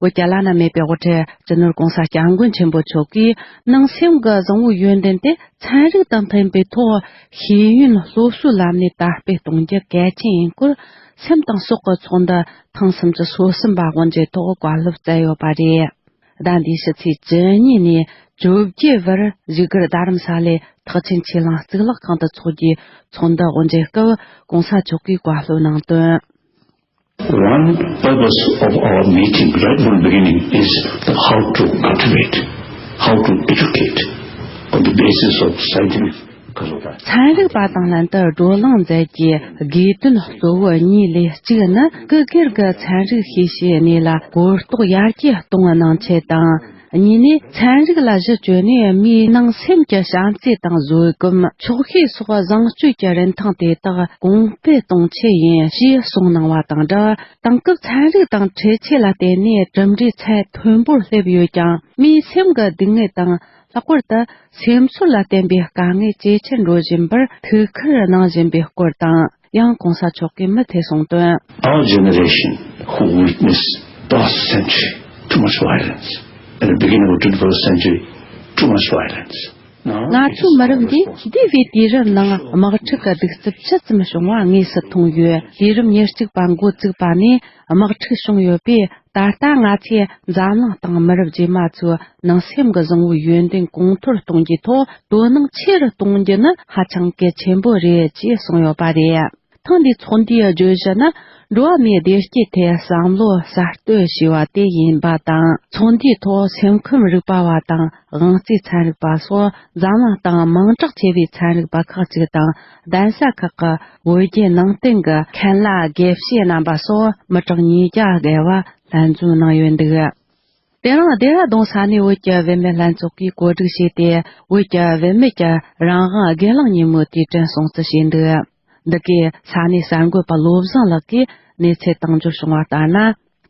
བོད་ཀྱི་བླ་ན་མེད་པའི་དབུ་ཁྲིད་སྤྱི་ནོར་༧གོང་ས་༧སྐྱབས་མགོན་ཆེན་པོ་མཆོག་གིས་ནང་སེམས་ཀྱི་བཟང་བོའི་ཡོན་ཏན་དེ་ཚན་རིག་དང་མཐུན་པའི་ཐོག་ཤེས་ཡོན་སློབ་གསོའི་ལམ་ནས་དར་སྤེལ་གཏོང་རྒྱུ་གལ་ཆེན་ཡིན་སྐོར། སེམས་དང་སྲོག་གི་ཚོགས་འདུ་ཐེངས་སུམ་ཅུ་སོ་གསུམ་པ་དབུ་འབྱེད་ཐོག་བཀའ་སློབ་སྩལ་ཡོད་པ་རེད། ཟླ་འདིའི་ཕྱི་ཚེས་བཅུ་གཉིས་ནས་བཅོ་བརྒྱད་བར་བཞུགས་སྒར་རྡ་རམ་ས་ལའི་ཐེག་ཆེན་ཆོས་གླིང་གཙུག་ལག་ཁང་དུ་འཚོགས་རྒྱུའི་ཚོགས་འདུ་དབུ་འབྱེད་སྐབས་༧གོང་ས་མཆོག་གིས་བཀའ་སློབ་གནང་དོན། One purpose of our meeting right from the beginning is how to cultivate, how to educate on the basis of scientific consultation. ཚན་རིག་པ་དང་ལྷན་དུ་བགྲོ་གླེང་མཛད་རྒྱུའི་དགོས་དོན་གཙོ་བོ་གཉིས་ལས་གཅིག་ནི། སྐུ་སྒེར་གྱི་ཚན་རིག་ཤེས་བྱའི་གནས་ལ་གོ་རྟོགས་ཡར་རྒྱས་གཏོང་གནང་ཆེད་དང་། གཉིས་ནས། ཚན་རིག་ལ་གཞི་བཅོལ་ནས་མིའི་ནང་སེམས་ཀྱི་བྱམས་བརྩེ་དང་བཟོད་སྒོམ། ཆོག་ཤེས་སོགས་བཟང་སྤྱོད་ཀྱི་རིན་ཐང་དེ་དག་གོང་སྤེལ་གཏོང་ཆེད་ཡིན་ཞེས་གསུངས་གནང་བ་དང་སྦྲགས། དེང་སྐབས་ཚན་རིག་དང་འཕྲུལ་ཆས་ལ་བརྟེན་ནས་གྲུབ་འབྲས་ཚད་མཐོན་པོར་སླེབས་ཡོད་ཀྱང་། མིའི་སེམས་ཀྱི་སྡུག་བསྔལ་དང་། ལྷག་པར་དུ་སེམས་ཚོར་ལ་བརྟེན་པའི་དཀའ་ངལ་ཇེ་ཆེར་འགྲོ་བཞིན་པར་ཐུགས་ཁུར་གནང་བཞིན་པའི་སྐོར་དང་། ཡང་གོང་ས་མཆོག་གིས་མུ་མཐུད་གསུངས་དོན། Our generation who witnessed past century too much violence, at the beginning of twenty-first century too much violence. ང་ཚོའི་མི་རབས་འདིས་འདས་པའི་དུས་རབས་ནང་དམག་འཁྲུག་གི་གདུག་རྩུབ་ཇི་ཙམ་བྱུང་བ་དངོས་སུ་མཐོང་ཡོད། དུས་རབས་ཉེར་གཅིག་པ་འགོ་བཙུགས་པ་ནས་དམག་འཁྲུག་བྱུང་ཡོད་པས། ད་ལྟ་ང་ཚོས་འཛམ་གླིང་སྟེང་མི་རབས་རྗེས་མ་ཚོའི་ནང་སེམས་ཀྱི་བཟང་བོའི་ཡོན་ཏན་གོང་མཐོར་གཏོང་རྒྱུའི་ཐོག་དོ་སྣང་ཆེ་རུ་གཏོང་རྒྱུ་ནི་ཧ་ཅང་གལ་ཆེན་པོ་རེད་ཅེས་གསུངས་ཡོད་པ་རེད། ཐེངས་འདིའི་ཚོགས་འདུའི་བརྗོད་གཞི་ནི་འགྲོ་བ་མིའི་བདེ་སྐྱིད་ཐད་བསམ་བློ་གསར་གཏོད་བྱས་པ་དེ་ཡིན་པ་དང་། ཚོགས་འདུའི་ཐོག་སེམས་ཁམས་རིག་པ་བ་དང་དབང་རྩའི་ཚན་རིག་པ་སོགས་འཛམ་གླིང་སྟེང་མིང་གྲགས་ཆེ་བའི་ཚན་རིག་པ་ཁག་ཅིག་དང་། གདན་ས་ཁག་གི་བོད་བརྒྱུད་ནང་བསྟན་གྱི་མཁན་བླ་དགེ་བཤེས་རྣམ་པ་སོགས་མི་གྲངས་ཉིས་བརྒྱ་བརྒལ་བ་ལྷན་འཛོམས་གནང་ཡོད་འདུག། དེ་རིང་ལྡེ་ར་ལྡུན་ས་གནས་བོད་ཀྱི་བུད་མེད་ལྷན་ཚོགས་ཀྱིས་གོ་སྒྲིག་བྱས་ཏེ། བོད་ཀྱི་བུད་མེད་ཀྱི་རང་དབང་སྒེར་ལངས་ཉིན་མོའི་དུས་དྲན་སྲུང་བརྩི་བྱས་འདུག། འདི་གའི་ས་གནས་གསར་འགོད་པ་བློ་བཟང་ལགས་ཀྱིས་གནས་ཚུལ་བཏང་འབྱོར་བྱུང་བ་ལྟར་ན།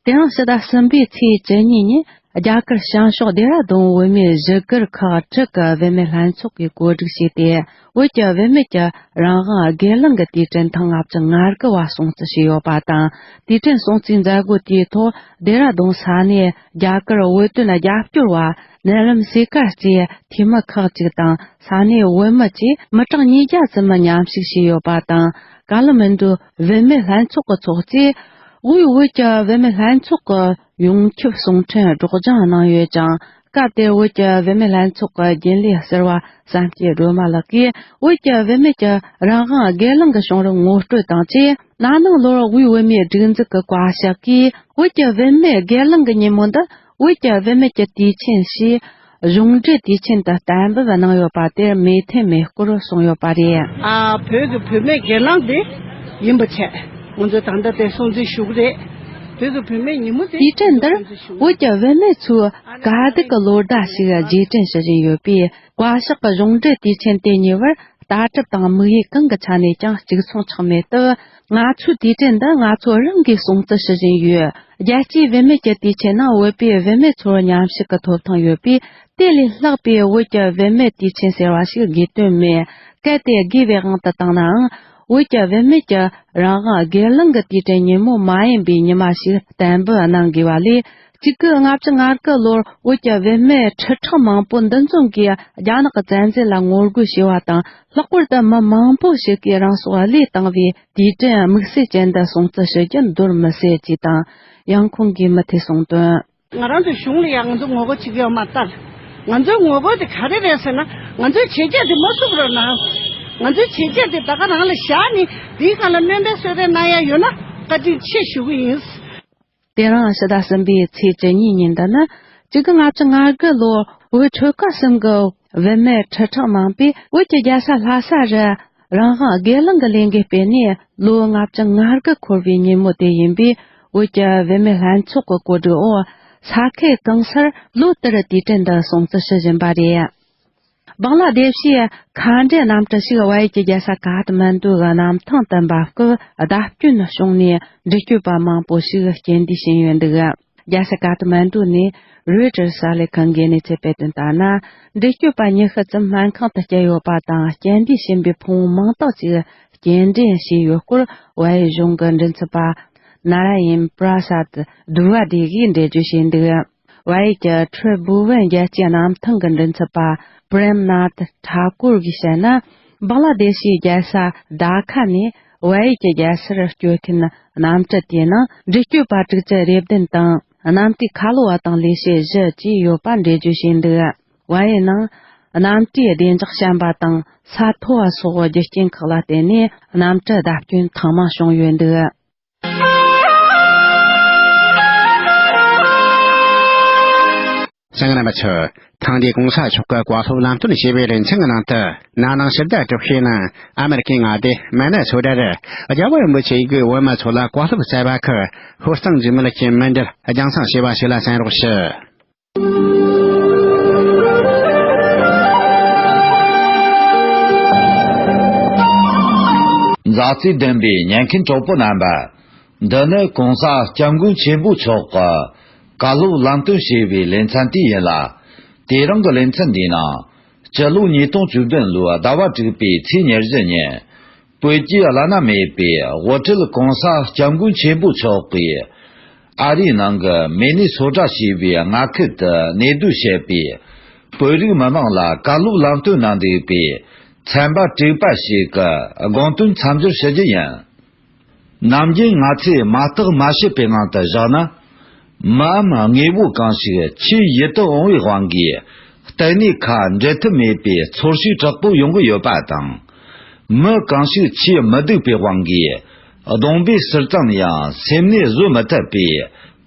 དེ་རིང་ཕྱི་ཟླ་གསུམ་པའི་ཚེས་བཅུ་གཉིས་ཉིན་རྒྱ་གར་བྱང་ཕྱོགས་ལྡེ་ར་ལྡུན་བུད་མེད་བཞུགས་སྒར་ཁག་དྲུག་གི་བུད་མེད་ལྷན་ཚོགས་ཀྱིས་གོ་སྒྲིག་བྱས་ཏེ། བོད་ཀྱི་བུད་མེད་ཀྱི་རང་དབང་སྒེར་ལངས་ཀྱི་དུས་དྲན་ཐེངས་ལྔ་བཅུ་ང་དགུ་བ་སྲུང་བརྩི་བྱས་ཡོད་པ་དང་། དུས་དྲན་སྲུང་བརྩིའི་མཛད་སྒོ་དེའི་ཐོག་ལྡེ་ར་ལྡུན་ས་གནས་རྒྱ་གར་བོད་དོན་རྒྱབ་སྐྱོར་བ་ནེ་ལམ་སེ་ཀར་གྱི་འཐུས་མི་ཁག་ཅིག་དང་། ས་གནས་བུད་མེད་ཀྱི་མི་གྲངས་ཉིས་བརྒྱ་ཙམ་མཉམ་ཞུགས་བྱས་ཡོད་པ་དང་། ཀ་ཐ་མན་ཌུ་བུད་མེད་ལྷན་ཚོགས་ཀྱི་ཚོགས་གཙོས། དབུས་བོད་ཀྱི་བུད་མེད་ལྷན་ཚོགས་ཀྱི་ཡོངས་ཁྱབ་གསུང་འཕྲིན་སྒྲོག་སྦྱང་གནང་ཡོད་ཅིང་། སྐབས་དེར་བོད་ཀྱི་བུད་མེད་ལྷན་ཚོགས་ཀྱི་རྒྱུན་ལས་ཟུར་པ་བསམ་སྐྱིད་སྒྲོལ་མ་ལགས་ཀྱིས། བོད་ཀྱི་བུད་མེད་ཀྱི་རང་དབང་སྒེར་ལངས་ཀྱི་བྱུང་རིམ་ངོ་སྤྲོད་དང་བཅས། ན་ནིང་ལོར་དབུས་བོད་མིའི་སྒྲིག་འཛུགས་ཀྱི་བཀའ་ཤག་གིས། བོད་ཀྱི་བུད་མེད་སྒེར་ལངས་ཀྱི་ཉིན་མོ་འདི་བོད་ཀྱི་བུད་མེད་ཀྱི་དུས་ཆེན་ཞེས་གཞུང་འབྲེལ་དུས་ཆེན་དུ་གཏན་འབེབས་གནང་ཡོད་པ་དེར་མོས་མཐུན་མེད་སྐོར་གསུངས་ཡོད་པ་རེད། ཨ། བོད་ཀྱི་བུད་མེད་སྒེར་ལངས་དེ་ཡིན་པ་བྱས། ང་ཚོས་ད་ལྟ་དེ་སྲུང་བརྩི་ཞུ་གི་རེད། བོད་ཀྱི་བུད་མེད་ཉིན་མོ་དེ། དུས་དྲན་འདིར་བོད་ཀྱི་བུད་མེད་ཚོས་དཀའ་སྡུག་གི་ལོ་ཟླ་ཞིག་རྗེས་དྲན་ཞུ་བཞིན་ཡོད་པས། བཀའ་ཤག་གི་གཞུང་འབྲེལ་དུས་ཆེན་དེ་ཉེ་བར་ལྟ་གྲུབ་དང་དམིགས་ཡུལ་གང་གི་ཆ་ནས་ཀྱང་གཅིག་མཚུངས་ཆགས་མེད་སྟབས། ང་ཚོའི་དུས་དྲན་འདི་ང་ཚོ་རང་གིས་སྲུང་བརྩི་ཞུ་བཞིན་ཡོད། རྒྱལ་སྤྱིའི་བུད་མེད་ཀྱི་དུས་ཆེན་ནང་བོད་པའི་བུད་མེད་ཚོར་མཉམ་ཞུགས་ཀྱི་ཐོབ་ཐང་ཡོད་པས། དེ་ལས་ལྷག་པའི་བོད་ཀྱི་བུད་མེད་དུས་ཆེན་ཟེར་བ་ཞིག་དགོས་དོན་མེད། གལ་ཏེ་དགོས་པའི་དབང་དུ་བཏང་ནའང་། བོད་ཀྱི་བུད་མེད་ཀྱི་རང་དབང་སྒེར་ལངས་ཀྱི་དུས་དྲན་ཉིན་མོ་མ་ཡིན་པའི་ཉི་མ་ཞིག་གཏན་འབེབས་གནང་དགོས་པ་ལས། གཅིག་དགུ་ལྔ་བཅུ་ང་དགུ་ལོར་བོད་ཀྱི་བུད་མེད་ཁྲི་ཕྲག་མང་པོ་འདུ་འཛོམས་ཀྱིས་རྒྱ་ནག་གི་བཙན་འཛུལ་ལ་ངོ་རྒོལ་བྱས་པ་དང་། ལྷག་པར་དུ་མི་མང་པོ་ཞིག་གིས་རང་སྲོག་བློས་བཏང་བའི་དུས་དྲན་དམིགས་བསལ་ཅན་དུ་སྲུང་བརྩི་ཞུ་རྒྱུ་འདོར་མི་སྲིད་ཅེས་དང་། ཡང་ཁོང་གིས་མུ་མཐུད་གསུངས་དོན། ང་རང་ཚོའི་གཞུང་ལ་ཡང་ང་ཚོ་ངོ་རྒོལ་བྱེད་ཀྱི་ཡོད་མ་རེད། ང་ཚོའི་ངོ་རྒོལ་དེ་ག་རེ་རེད་ཟེར་ན། ང་ཚོའི་བྱས་རྗེས་དེ་མ་བསུབ་རོགས་གནང་། ང་ཚོའི་བྱས་རྗེས་དེ་ད་ག་རང་ལ་བཞག་ནས་དེའི་སྒང་ལ་སྣོན་པ་གསོལ་རས་གནང་ཡ་ཡོད་ན་བཀའ་དྲིན་ཆེ་ཞུ་གི་ཡིན། དེ་རིང་ཕྱི་ཟླ་གསུམ་པའི་ཚེས་བཅུ་གཉིས་ཉིན་འདི་ནི་གཅིག་དགུ་ལྔ་བཅུ་ང་དགུ་ལོར་བོད་ཆོལ་ཁ་གསུམ་གྱི་བུད་མེད་ཁྲི་ཕྲག་མང་པོས་བོད་ཀྱི་རྒྱལ་ས་ལྷ་ས་རུ་རང་དབང་སྒེར་ལངས་ཀྱི་ལས་འགུལ་སྤེལ་ནས་ལོ་ལྔ་བཅུ་ང་དགུ་འཁོར་བའི་ཉིན་མོ་དེ་ཡིན་པས། བོད་ཀྱི་བུད་མེད་ལྷན་ཚོགས་ཀྱི་གོ་སྒྲིག་འོག་ས་ཁུལ་གང་སར་ལོ་ལྟར་དུས་དྲན་འདི་སྲུང་བརྩི་ཞུ་བཞིན་པ་རེད། བང་ལ་དེ་ཤིའི་མཁའ་འགྲུལ་གནམ་གྲུ་ཞིག་བལ་ཡུལ་གྱི་རྒྱལ་ས་ཀ་ཐ་མན་ཌུ་གི་གནམ་ཐང་དུ་འབབ་སྐབས་བརྡབ་སྐྱོན་བྱུང་ནས་འགྲུལ་སྐྱོད་པ་མང་པོ་ཞིག་རྐྱེན་འདས་ཕྱིན་ཡོད་འདུག། རྒྱལ་ས་ཀ་ཐ་མན་ཌུ་ནས་རོའི་ཊར་གསར་ལས་ཁང་གིས་གནས་ཚུལ་སྤེལ་དོན་ལྟར་ན། འགྲུལ་སྐྱོད་པ་ཉི་ཤུ་ཙམ་སྨན་ཁང་དུ་བསྐྱལ་ཡོད་པ་དང་། རྐྱེན་འདས་ཕྱིན་པའི་ཕུང་བོ་མང་དག་ཅིག་སྐྱེལ་འདྲེན་བྱས་ཡོད་སྐོར་བལ་ཡུལ་གཞུང་གི་མགྲིན་ཚབ་པ་ནཱ་ར་ཡན་པྲ་སཱད་དུ་ཝ་ཌེ་གིས་འགྲེལ་བརྗོད་བྱས་འདུག། བལ་ཡུལ་གྱི་ཁྲི་བུ་ཝན་རྒྱལ་སྤྱིའི་གནམ་ཐང་གི་མགྲིན་ཚབ་པ་པྲེམ་ནཱཐ་ཐཱ་ཀུར་གྱིས་བཤད་ན། བང་ལ་དེ་ཤིའི་རྒྱལ་ས་ཌ་ཁ་ནས་བལ་ཡུལ་གྱི་རྒྱལ་སར་སྐྱོད་མཁན་གནམ་གྲུ་དེའི་ནང་འགྲུལ་སྐྱོད་པ་དྲུག་ཅུ་རེ་བདུན་དང་། གནམ་གྲུའི་ཁ་ལོ་བ་དང་ལས་བྱེད་བཞི་བཅས་ཡོད་པ་འགྲེལ་བརྗོད་བྱས་འདུག། བལ་ཡུལ་ནང་གནམ་གྲུའི་བདེ་འཇགས་ཞན་པ་དང་ས་མཐོ་བ་སོགས་རྒྱུ་རྐྱེན་ཁག་ལ་བརྟེན་ནས། གནམ་གྲུ་བརྡབ་སྐྱོན་ཐེངས་མང་བྱུང་ཡོད་འདུག། གསན་མཁན་རྣམ་པ་ཚོ། ཐེངས་འདིའི་གོང་ས་མཆོག་གི་བཀའ་སློབ་ལམ་སྟོན་ཞེས་པའི་ལེ་ཚན་གྱི་ནང་དུ། ན་ནིང་ཕྱི་ཟླ་དྲུག་པའི་ནང་ཨ་མེ་རི་ཁའི་མངའ་སྡེ་མི་ནི་སོ་ཊ་རུ་རྒྱལ་བ་རིན་པོ་ཆེ་ཡི་གུས་བོད་མི་ཚོ་ལ་བཀའ་སློབ་སྩལ་བ་ཁག་ཤོད་སྟངས་རྗེས་མ་ལ་ཁྱེད་མི་འདྲ་རྒྱང་སྲིང་བྱས་པ་ཞིག་ལ་གསན་རོགས་ཞུ། མཛའ་བརྩེ་ལྡན་པའི་ཉན་མཁན་གྲོགས་པོ་རྣམ་པ། འདི་ནི་གོང་ས་སྐྱབས་མགོན་ཆེན་པོ་མཆོག་གི་བཀའ་སློབ་ལམ་སྟོན་ཞེས་པའི་ལེ་ཚན་དེ་ཡིན་ལ། དེ་རིང་གི་ལེ་ཚན་འདིའི་ནང་། སྤྱི་ལོ་ཉིས་སྟོང་བཅུ་བདུན་ལོའི་ཟླ་བ་དྲུག་པའི་ཚེས་ཉེར་བཞི་ཉིན། བོད་ཀྱི་བླ་ན་མེད་པའི་དབུ་ཁྲིད་གོང་ས་སྐྱབས་མགོན་ཆེན་པོ་མཆོག་གིས། ཨ་རིའི་ནང་གི་མི་ནི་སོ་ཊ་ཞེས་པའི་མངའ་ཁུལ་དུ་གནས་སྡོད་བྱེད་པའི་ བོད་རིགས་མི་མང་ལ་བཀའ་སློབ་ལམ་སྟོན་གནང་བསྡད་པའི་ཚན་པ་དྲུག་པ་ཞིག་གི་དགོངས་དོན་མཚམས་སྦྱོར་ཞུ་རྒྱུ་ཡིན། ནམ་རྒྱུན་ང་ཚོས་མ་བརྟགས་མ་དཔྱད་པའི་ངང་དུ་བཞག་ན། མིའམ་དངོས་པོ་གང་ཞིག་ཆེས་ཡིད་དུ་འོང་བའི་དབང་གིས་གཏན་ནས་ཁ་འབྲལ་ཐབས་མེད་པའི་ཚོར་ཤུགས་དྲག་པོ་ཡོང་གི་ཡོད་པ་དང་། མི་གང་ཞིག་ཆེས་མི་སྡུག་པའི་དབང་གིས་གདོང་པས་ཟུར་ཙམ་ཡང་སེམས་ནད་བཟོད་མི་ཐུབ་པའི་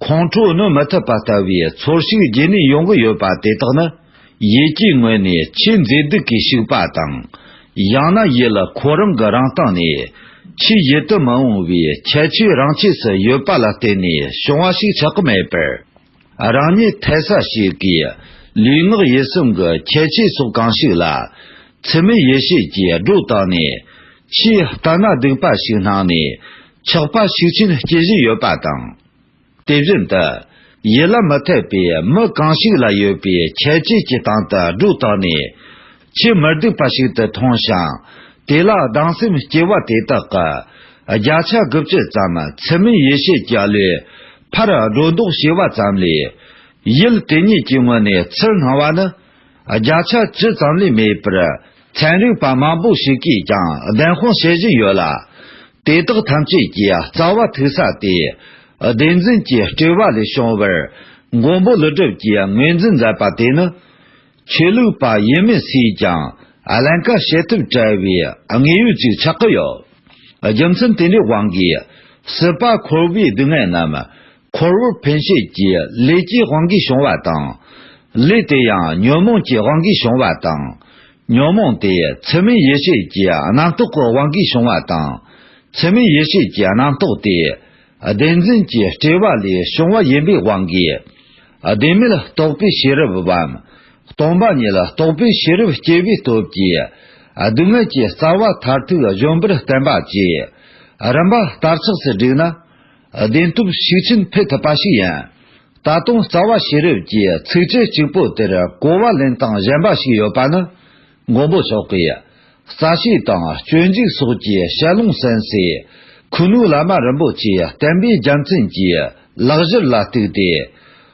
ཁོང་ཁྲོ་གནོད་མི་ཐུབ་པ་ལྟ་བུའི་ཚོར་ཤུགས་རྗེས་ནས་ཡོང་གི་ཡོད་པ་དེ་དག་ནི། ཡིད་ཀྱི་ངོས་ནས་ཆེས་མཛེས་སྡུག་གི་ཕྱུག་པ་དང་། ཡང་ན་ཡུལ་ཁོ་རང་གི་རང་སྟེང་ནས་ཆེས་ཡིད་དུ་མི་འོང་བའི་ཁྱད་ཆོས་རང་ཆས་སུ་ཡོད་པ་ལ་བརྟེན་ནས་བྱུང་བ་ཞིག་ཆགས་ཀྱི་མེད་པར། རང་ཉིད་ཐེ་ས་ཞིག་གིས་ལུས་ངག་ཡིད་གསུམ་གྱི་ཁྱད་ཆོས་སོགས་གང་ཞིག་ལ་ཚུལ་མིན་ཡིད་བྱེད་ཀྱིས་སྒྲོ་བཏགས་ནས། ཆེས་ལྟ་ན་སྡུག་པ་ཞིག་སྣང་ནས་ཆགས་པ་ཤུགས་ཆེན་སྐྱེ་བཞིན་ཡོད་པ་དང་། དེ་བཞིན་དུ། ཡིད་ལ་མི་འཐད་པའི་མི་གང་ཞིག་ལ་ཡོད་པའི་ཁྱད་ཆོས་ཀྱི་སྟེང་དུ་སྒྲོ་བཏགས་ནས། ཆེས་མི་སྡུག་པ་ཞིག་ཏུ་མཐོང་ཞིང་། དེ་ལ་སྡང་སེམས་སྐྱེ་བ་དེ་དག་གི་བརྒྱ་ཆ་དགུ་བཅུ་ཙམ་ཚུལ་མིན་ཡིད་བྱེད་ཀྱི་བློས་ཕར་སྒྲོ་འདོགས་བྱས་པ་ཙམ་ལས། ཡུལ་དེ་ཉིད་ཀྱི་ངོས་ནས་ཚུར་སྣང་བ་ནི། བརྒྱ་ཆ་བཅུ་ཙམ་ལས་མེད་པར། ཚན་རིག་པ་མང་པོ་ཞིག་གིས་ཀྱང་བདེན་དཔང་བྱེད་བཞིན་ཡོད་ལ། དེ་དག་ཐམས་ཅད་ཀྱི་རྩ་བ་ཐུག་ས་དེ། བདེན་འཛིན་གྱི་སྤྲོས་པ་ལས་བྱུང་བར། མགོན་པོ་ཀླུ་སྒྲུབ་ཀྱིས་ངོས་འཛིན་མཛད་པ་དེ་ནི། ཆོས་ལུགས་པ་ཡིན་མིན་སུས་ཀྱང་ཀླན་ཀ་བྱེད་ཐབས་བྲལ་བའི་དངོས་ཡོད་ཅིག་ཆགས་ཀྱི་ཡོད། རྒྱུ་མཚན་དེ་འདྲའི་དབང་གིས། སྲིད་པ་འཁོར་བའི་སྡུག་བསྔལ་རྣམས། འཁོར་བར་འཕེན་བྱེད་ཀྱི་ལས་ཀྱི་དབང་གིས་བྱུང་བ་དང་། ལས་དེ་ཡང་ཉོན་མོངས་ཀྱི་དབང་གིས་བྱུང་བ་དང་། ཉོན་མོངས་དེ་ཚུལ་མིན་ཡིད་བྱེད་ཀྱི་རྣམ་རྟོག་གི་དབང་གིས་བྱུང་བ་དང་། ཚུལ་མིན་ཡིད་བྱེད་ཀྱི་རྣམ་རྟོག་དེ། བདེན་འཛིན་གྱི་སྤྲོས་པ་ལས་བྱུང་བ་ཡིན་པའི་དབང་གིས། བདེན་མེད་རྟོགས་པའི་ཤེས་རབ་བམ། སྟོང་པ་ཉིད་རྟོགས་པའི་ཤེས་རབ་སྐྱེ་བའི་སྟོབས་ཀྱིས། སྡུག་བསྔལ་གྱི་རྩ་བ་མཐར་ཐུག་གཞོམ་པར་བསྟན་པ་བཅས། རིམ་པ་བསྟར་ཆགས་སུ་བསྒྲིགས་ན། བདེན་སྟོབས་ཤུགས་ཆེན་འཕེལ་ཐུབ་པ་ཞིག་ཡིན། ད་དུང་རྩ་བ་ཤེས་རབ་ཀྱི་ཚིགས་བཅད་གཅིག་པོ་དེར་གོ་བ་ལེན་སྟངས་གཞན་པ་ཞིག་ཡོད་པ་ནི། མགོན་པོ་མཆོག་གིས། རྩ་ཤེ་དང་སྤྱོད་འཇུག་སོགས་ཀྱི་བཤད་ལུང་གསན་སའི་ཁུ་ནུ་བླ་མ་རིན་པོ་ཆེའི་བསྟན་པའི་རྒྱལ་མཚན་གྱི་ལེགས་སྦྱར་ལ་གཏུགས་ཏེ།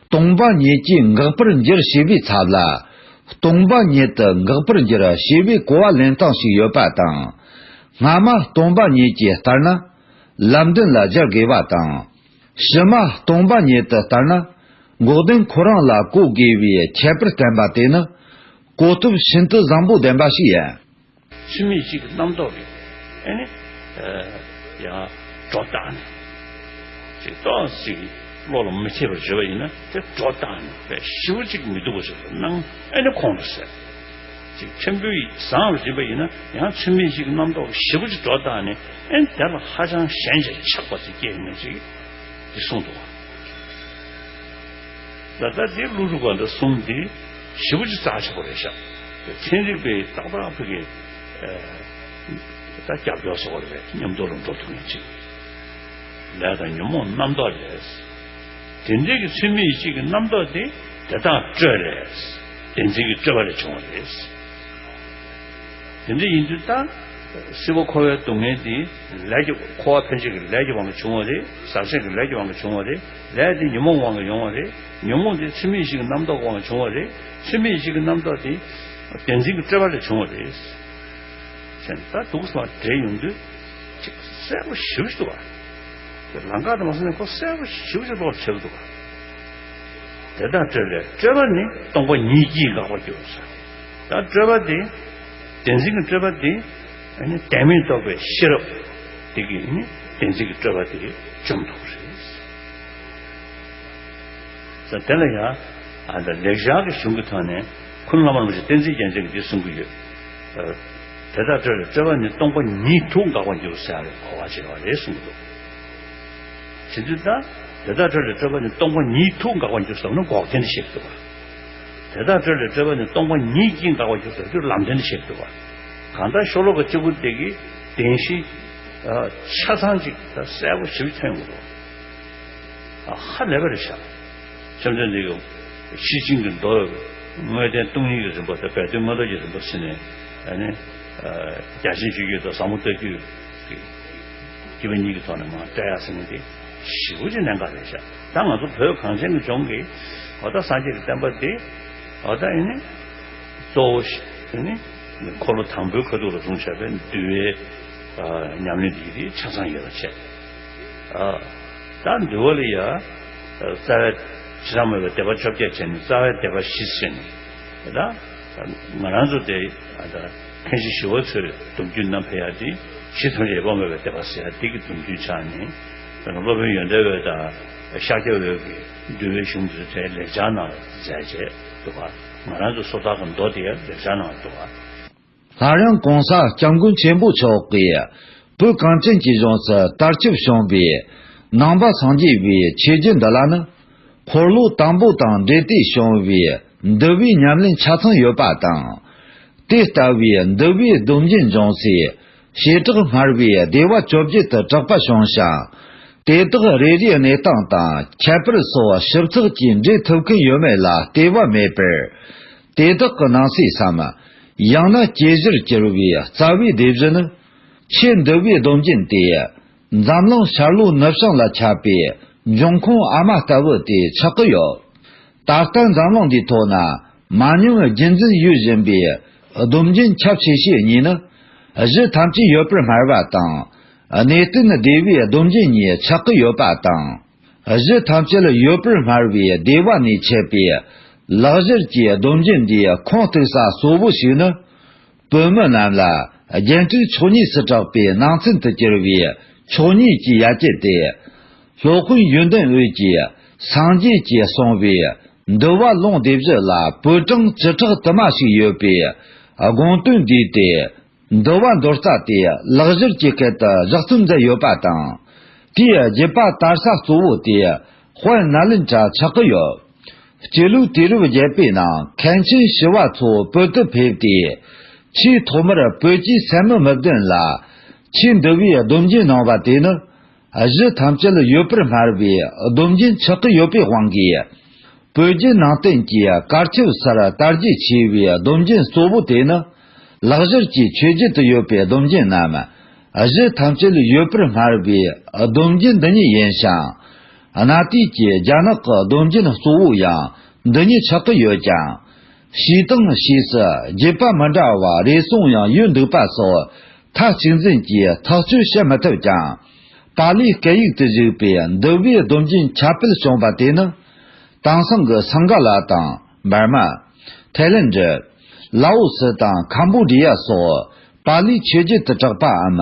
སྟོང་པ་ཉིད་ཀྱིས་འགག་པར་འགྱུར་ཞེས་པའི་ཚབ་ལ། སྟོང་པ་ཉིད་དུ་འགག་པར་འགྱུར་ཞེས་པའི་གོ་བ་ལེན་སྟངས་ཤིག་ཡོད་པ་དང་། སྔ་མ་སྟོང་པ་ཉིད་ཀྱིས་ལྟར་ན། ལམ་འདྲེན་ལ་སྦྱར་དགོས་པ་དང་། ཕྱི་མ་སྟོང་པ་ཉིད་དུ་ལྟར་ན། འགོག་བདེན་ཁོ་རང་ལ་གོ་དགོས་པའི་ཁྱད་པར་བསྟན་པ་དེ་ནི། གོ་སྟོབས་ཤིན་ཏུ་བཟང་པོ་ལྡན་པ་ཞིག་ཡིན། ཚུལ་མིན་གཅིག་གི་རྣམ་རྟོག་གི་ཨེ་ནི། ཡང་སྒྲོ་བཏགས་ནས། ཅིག་ཏོག་ཙམ་བློ་ལ་མི་ཐེ་བར་བརྗོད་པ་ཡིན་ན་དེ་སྒྲོ་བཏགས་ནས་དཔེ་ཞེ་པོ་ཅིག་མི་སྡུག་པ་ཞིག་ཏུ་སྣང་ཨེ་ནི་ཁོང་དུ་ཟད། ཅིག་ཆེན་པོའི་བཟང་བར་བྱེད་པ་ཡིན་ན་ཡང་ཚུལ་མིན་གཅིག་གི་རྣམ་རྟོག་ཞེ་པོ་ཅིག་སྒྲོ་བཏགས་ནས་ཨེ་ནི་དེ་ལ་ཧ་ཅང་ཞེན་ཆགས་ཆགས་པ་ཅིག་སྐྱེས་ནས་ཅིག་དེ་གསུངས་འདུག་བ། ད་ལྟ་དེ་ཀླུ་སྒྲུབ་པ་འདྲ་གསུམ་དེ་ཞེ་པོ་ཅིག་རྩ་ཆེ་བ་རེད་ཤག་ཚན་རིག་པས་ཏག་ཏག་ཕ་གི་ད་རྒྱབ་སྐྱོར་བཟོ་བ་རེད། མཉམ་དུ་ལ་འགྲོ་ཐུབ་མཁན་ཅིག་ལས་དང་ཉོན་མོངས་རྣམ་རྟོག་ལས། དེ་འདྲའི་གི་ཚུལ་མིན་གཅིག་གི་རྣམ་རྟོག་དེ་དེ་དག་སྤྲོས་ལས། བདེན་འཛིན་གྱི་སྤྲོས་པ་ལས་བྱུང་བ་རེད། དེ་འདྲ་ཡིན་དུས་ད། སྲིད་པ་འཁོར་བའི་སྡུག་བསྔལ་འདི་ལས་ཀྱི་འཁོར་བ་འཕེན་བྱེད་ཀྱི་ལས་ཀྱི་དབང་གིས་བྱུང་བ་རེད། ཟག་བཅས་ཀྱི་ལས་ཀྱི་དབང་གིས་བྱུང་བ་རེད། ལས་འདི་ཉོན་མོངས་དབང་གིས་ཡོང་བ་རེད། ཉོན་མོངས་འདི་ཚུལ་མིན་གཅིག་གི་རྣམ་རྟོག་དབང་གིས་བྱུང་བ་རེད། ཚུལ་མིན་གཅིག་གི་རྣམ་རྟོག་འདི་བདེན་འཛིན་གྱི་སྤྲོས་པ་ལས་བྱུང་བ་རེད། ཟེར་ནས་ད་འདུག་སེ་བྲིས་ཡོང་དུས་ཅིག་གསལ་པོ་ཞེ་པོ་ཞིག་འདུག་བ། ལམ་ཁ་དུ་མ་སོང་ནས་ཁོ་གསལ་པོ་ཞེ་པོ་ཅིག་ལོག་བྱེད་ཀྱི་འདུག་བ། དེ་དག་སྤྲོས་ལས། སྤྲོས་པ་ནི་སྟོང་པ་ཉིད་ཀྱིས་འགག་པར་འགྱུར་ཟེར། ད་སྤྲོས་པ་དེ། བདེན་འཛིན་གྱི་སྤྲོས་པ་དེ། ཨ་ནི་བདེན་མེད་རྟོགས་པའི་ཤེས་རབ་དེ་གིས་ནི་བདེན་འཛིན་གྱི་སྤྲོས་པ་དེ་བཅོམ་ཐུབ་པ་རེད། ཟེར་དེ་ལ་ཡང་། ཨ་ད་ལེགས་སྦྱར་གྱི་གཞུང་གི་ཐོག་ནས་ཁུ་ནུ་བླ་མ་རིན་པོ་ཆེ་བསྟན་འཛིན་རྒྱལ་མཚན་གྱིས་འདི་གསུང་གི་ཡོད། ཨ། དེ་དག་སྤྲོས་ལས། སྤྲོས་པ་ནི་སྟོང་པ་ཉིད་དུ་འགག་པར་འགྱུར་ཟེར་བའི་གོ་བ་བྱེད་པ་རེད་གསུངས་འདུག། བྱེད་དུས་ད། དེ་དག་སྤྲོས་ལས། སྤྲོས་པ་ནི་སྟོང་པ་ཉིད་དུ་འགག་པར་འགྱུར་ཟེར་བ་ནི་འགོག་བདེན་དེ་བཤད་ཀྱི་འདུག་བ། དེ་དག་སྤྲོས་ལས། སྤྲོས་པ་ནི་སྟོང་པ་ཉིད་ཀྱིས་འགག་པར་འགྱུར་ཟེར་དུས་ལམ་བདེན་དེ་བཤད་ཀྱི་འདུག་བ། གང་ལྟར་ཤོ་ལོ་ཀ་གཅིག་པོ་དེ་གིས་བདེན་བཞི། ཨ། ཆ་ཚང་ཅིག་ད་གསལ་པོ་ཞེ་པོ་ཐོན་ཡོང་གི་འདུག། ཨ། ཧ་ལས་པ་རེད་ཤག། བཅོམ་ལྡན་འདས་ཀྱིས་ཤེར་ཕྱིན་གྱི་མདོ། དངོས་བསྟན་སྟོང་ཉིད་ཀྱི་རིམ་པ་དང་སྦས་དོན་མངོན་རྟོགས་ཀྱི་རིམ་པ་ཟེར་ནས། ཨ་ནི། ཨ། རྒྱ་ཆེན་སྤྱོད་བརྒྱུད་དང་ཟབ་མོ་ལྟ་བརྒྱུད་ཀྱི་བརྒྱུད་པ་གཉིས་ཀྱི་ཐོག་ནས་མར་བཀྲལ་ཡག་ཟེར་མཁན་དེ་ཞེ་པོ་ཅིག་གནད་འགག་རེད་ཤག། ད་ང་ཚོ་བོད་གངས་ཅན་གྱི་ལྗོངས་ཀྱི་འོ་ད་སངས་རྒྱས་ཀྱི་བསྟན་པ་དེ་འོ་ད་ཨ་ནི། གཙོ་བོ་ཞིག་ནི་འཁོར་ལོ་དང་པོའི་ཁ་ཐུག་ལ་བཟུང་བྱས་པའི་འདུལ་བའི་ཨ་ཉམས་ལེན་འདི་ཆ་ཚང་ཡོད་པ་བྱས། ཨ་ད་འདུལ་བ་ལ་ཡ་རྩ་བའི་ཕྱི་ལ་མོས་པའི་སྡེ་པ་བཅོ་བརྒྱད་བྱས་ནས་རྩ་བའི་སྡེ་པ་བཞི་བྱས་ནས་ད་ང་རང་ཚོ་དེ་ཨ་ད་མཁན་ཆེན་ཞི་བ་འཚོའི་སྡོམ་རྒྱུན་བསྣམས་ཕེབས་ཡ་དེ་ཕྱི་དོན་རེ་བ་མེད་པའི་སྡེ་པ་ཟེར་ཡ་དེ་གི་སྡོམ་རྒྱུན་ཆགས་ནས་དཔེར་ན་སློབ་དཔོན་ཡོན་ཏན་འོད་དང་ཤཱཀྱ་འོད་ཀྱི་འདུལ་བའི་གཞུང་དེ་ཚོའི་ལེགས་སྦྱར་ནང་ལ་མཛད་བྱས་འདུག་ག་ང་རང་ཚོ་སོ་ཐར་གྱི་མདོ་དེ་ཡང་ལེགས་སྦྱར་ནང་ལ་འདུག་ག་སླར་ཡང་གོང་ས་སྐྱབས་མགོན་ཆེན་པོ་མཆོག་གིས་བོད་གངས་ཅན་གྱི་ལྗོངས་སུ་དར་ཁྱབ་བྱུང་བའི་ནང་པ་སངས་རྒྱས་པའི་ཆོས་བརྒྱུད་འདི་ལ་ནི། འཁོར་ལོ་དང་པོ་དང་འབྲེལ་ཏེ་བྱུང་བའི་འདུལ་བའི་ཉམས་ལེན་ཆ་ཚང་ཡོད་པ་དང་། དེ་ལྟ་བུའི་འདུལ་བའི་སྡོམ་རྒྱུན་འབྱུང་སའི་བྱེ་བྲག་སྨྲ་བའི་སྡེ་བ་བཅོ་བརྒྱད་དུ་གྲགས་པ་བྱུང་ཞིང་། དེ་དག་རེ་རེའི་གནས་སྟངས་དང་ཁྱད་པར་སོགས་ཞིབ་ཚགས་ཀྱིས་འགྲེལ་ཐུབ་མཁན་ཡོད་མེད་ལ་ལྟོས་པ་མེད་པར། དེ་དག་གི་ནང་གསེས་སམ། ཡང་ན་གྱེས་བཞིར་གྱུར་བའི་རྩ་བའི་སྡེ་བཞི་ནི། ཆོས་འདུལ་བའི་སྡོམ་རྒྱུན་ཏེ། འཛམ་གླིང་ཤར་ལྷོ་ནུབ་བྱང་ལ་ཁྱབ་པའི་འབྱུང་ཁུངས་ཨ་མ་ལྟ་བུ་དེ་ཆགས་ཀྱི་ཡོད། ད་ལྟ་འཛམ་གླིང་འདིའི་ཐོག་ན་མང་ཉུང་རྒྱུན་འཛིན་ཡོད་བཞིན་པའི་སྡོམ་རྒྱུན་ཁྱབ་ཆེ་ཤོས་གཉིས་ནི། གཞི་ཐམས་ཅད་ཡོད་པར་སྨྲ་བ་དང་། གནས་བརྟན་སྡེ་བའི་སྡོམ་རྒྱུན་གཉིས་ཆགས་ཀྱི་ཡོད་པ་དང་། གཞི་ཐམས་ཅད་ཡོད་པར་སྨྲ་བའི་སྡེ་བ་ནས་མཆེད་པའི་ལེགས་སྦྱར་གྱི་སྡོམ་རྒྱུན་འདིའི་ཁུངས་གཏུགས་ས་གཙོ་བོ་ཞིག་ནི། བོད་མི་རྣམས་ལ་རྒྱན་སྤྲུལ་མཆོག་གཉིས་སུ་གྲགས་པའི་ནང་ཚན་དུ་གྱུར་པའི་མཆོག་གཉིས་ཀྱི་ཡ་གྱལ་ཏེ། སློབ་དཔོན་ཡོན་ཏན་འོད་ཀྱིས་སངས་རྒྱས་ཀྱིས་གསུངས་པའི་འདུལ་བ་ལུང་སྡེ་བཞི་ལ་པོད་གྲངས་བཅུ་ཕྲག་དུ་མ་ཞིག་ཡོད་པའི་དགོངས་དོན་འདུས་ཏེ། འདུལ་བ་མདོ་རྩ་དེ་ལེགས་སྦྱར་གྱི་སྐད་དུ་བཞག་ཚུལ་མཛད་ཡོད་པ་དང་། དེའི་རྒྱུད་པ་དར་ས་གཙོ་བོ་དེ་དཔལ་ནཱ་ལེནྡྲ་ཆགས་ཀྱི་ཡོད། སྤྱི་ལོའི་དུས་རབས་བརྒྱད་པའི་ནང་མཁན་ཆེན་ཞི་བ་འཚོ་བོད་དུ་ཕེབས་ཏེ། ཆེས་ཐོག་མར་བོད་ཀྱི་སད་མི་མི་བདུན་ལ་ཆོས་འདུལ་བའི་སྡོམ་རྒྱུན་གནང་བ་དེ་ནི། གཞི་ཐམས་ཅད་ཡོད་པར་སྨྲ་བའི་སྡོམ་རྒྱུན་ཆགས་ཀྱི་ཡོད་པའི་དབང་གིས། བོད་བརྒྱུད་ནང་བསྟན་གྱི་གལ་ཆེ་སར་དར་རྒྱས་ཆེ་བའི་སྡོམ་རྒྱུན་གཙོ་བོ་དེ་ནི། ལེགས་སྦྱར་གྱི་ཆོས་བརྒྱུད་དུ་ཡོད་པའི་སྡོམ་རྒྱུན་རྣམས། གཞི་ཐམས་ཅད་ཡོད་པར་སྨྲ་བའི་སྡོམ་རྒྱུན་འདི་ཉིད་ཡིན་ཞིང་། གནའ་དུས་ཀྱི་རྒྱ་ནག་གི་སྡོམ་རྒྱུན་གཙོ་བོ་ཡང་འདི་ཉིད་ཆགས་ཀྱི་ཡོད་ཀྱང་། ཕྱིས་དང་ཕྱིས་སུ་རྒྱུད་པ་མི་འདྲ་བ་རེ་ཟུང་ཡང་ཡོད་འདུག་པ་སོགས་མཐའ་གཅིག་འཛིན་གྱིས་ཐག་གཅོད་བྱེད་མི་ཐུབ་ཀྱང་། པཱ་ལིའི་སྐད་ཡིག་ཏུ་བཞུགས་པའི་འདུལ་བའི་སྡོམ་རྒྱུན་ཁྱབ་སྤེལ་བྱུང་བ་དེ་ནི། དེང་སང་གི་སིང་ག་ལ་དང་འབར་མ། ཐའི་ལེན་ཌི། ལའོ་སི་དང་ཁམ་བྷོ་ཌི་ཡ་སོགས་པཱ་ལིའི་ཆོས་བརྒྱུད་དུ་གྲགས་པའམ།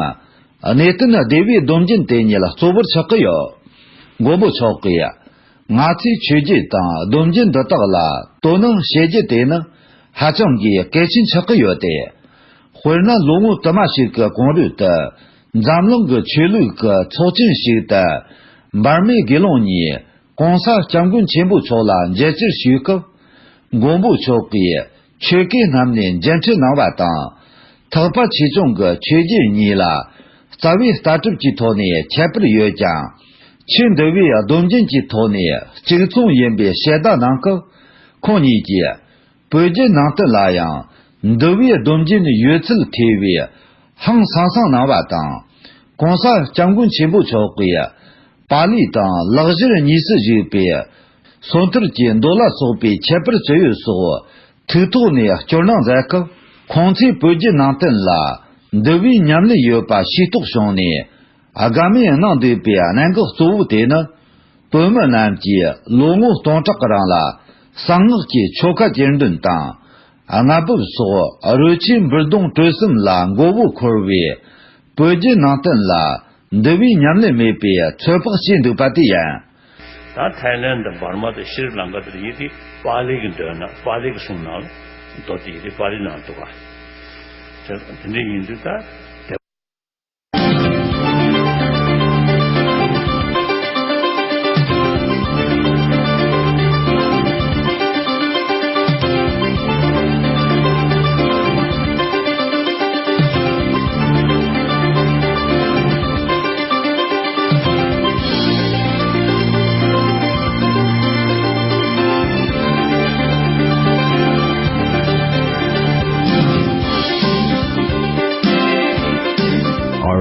གནས་བརྟན་སྡེ་བའི་སྡོམ་རྒྱུན་དེ་ཉིད་གཙོ་བོར་ཆགས་ཀྱི་ཡོད། མགོན་པོ་མཆོག་གིས། ང་ཚོའི་ཆོས་བརྒྱུད་དང་སྡོམ་རྒྱུན་འདི་དག་ལ་དོ་སྣང་བྱེད་རྒྱུ་དེ་ནི་ཧ་ཅང་གི་གལ་ཆེན་ཆགས་ཀྱི་ཡོད་དེ། དཔེར་ན་ལོ་ངོ་དུ་མ་ཞིག་གི་གོང་རོལ་དུ་འཛམ་གླིང་གི་ཆོས་ལུགས་ཀྱི་ཚོགས་ཆེན་ཞིག་ཏུ་འབར་མའི་དགེ་སློང་གཉིས་གོང་ས་སྐྱབས་མགོན་ཆེན་པོ་མཆོག་ལ་མཇལ་བཅར་ཞུས་སྐབས། མགོན་པོ་མཆོག་གིས་ཆོས་སྐད་རྣམས་ནས་མཇལ་འཕྲད་གནང་བ་དང་། ཐེག་པ་ཆེ་ཆུང་གི་ཆོས་བརྒྱུད་གཉིས་ལ་རྩ་བའི་ལྟ་གྲུབ་ཀྱི་ཐོག་ནས་ཁྱད་པར་ཡོད་ཀྱང་། ཆོས་འདུལ་བའི་སྡོམ་རྒྱུན་གྱི་ཐོག་ནས་གཅིག་མཚུངས་ཡིན་པའི་ཞལ་བརྡ་གནང་སྐབས། ཁོང་གཉིས་ཀྱིས་བོད་བརྒྱུད་ནང་བསྟན་ལ་ཡང་འདུལ་བའི་སྡོམ་རྒྱུན་ཡོད་ཚུལ་ཐེ་བའི་ཧང་སང་སང་གནང་བ་དང་། གོང་ས་སྐྱབས་མགོན་ཆེན་པོ་མཆོག་གིས་པཱ་ལི་དང་ལེགས་སྦྱར་གཉིས་སུ་བཞུགས་པའི་སོ་ཐར་གྱི་མདོ་ལ་སོགས་པའི་ཁྱད་པར་ཇི་ཡོད་སོགས་ཐུགས་ཐོག་ནས་སྐྱོར་གནང་མཛད་སྐབས། ཁོང་ཚོས་བོད་བརྒྱུད་ནང་བསྟན་ལ་འདུལ་བའི་ཉམས་ལེན་ཡོད་པ་ཤེས་རྟོགས་བྱུང་ནས། དགའ་མོས་གནང་འདོད་པའི་གནད་འགག་གཙོ་བོ་དེ་ནི། བོད་མི་རྣམས་ཀྱིས་ལོ་ངོ་སྟོང་ཕྲག་རིང་ལ་གསང་སྔགས་ཀྱི་ཆོ་ག་གྱེར་འདོན་དང་། རྔ་འབུབ་སོགས་རོལ་ཆས་འབུར་གདུང་དྲོད་གསུམ་ལ་མགོ་བོ་འཁོར་བའི་བོད་བརྒྱུད་ནང་བསྟན་ལ་འདུལ་བའི་ཉམས་ལེན་མེད་པའི་ཚོད་དཔག་བྱས་འདུག་པ་དེ་ཡིན། ད་ཐའི་ལེན་དང་འབར་མ་དང་ཤྲི་ལང་ཀ་དེ་ཡིན་དེ་པཱ་ལི་གི་མདོ་ན་པཱ་ལི་གི་གསུང་ནང་མདོ་དེ་ཡིན་དེ་པཱ་ལི་ནང་འདུག་ག་དེ་འདྲ་ཡིན་དུས་ད།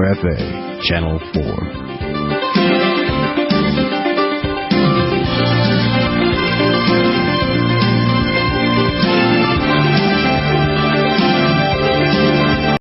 R F A Channel four.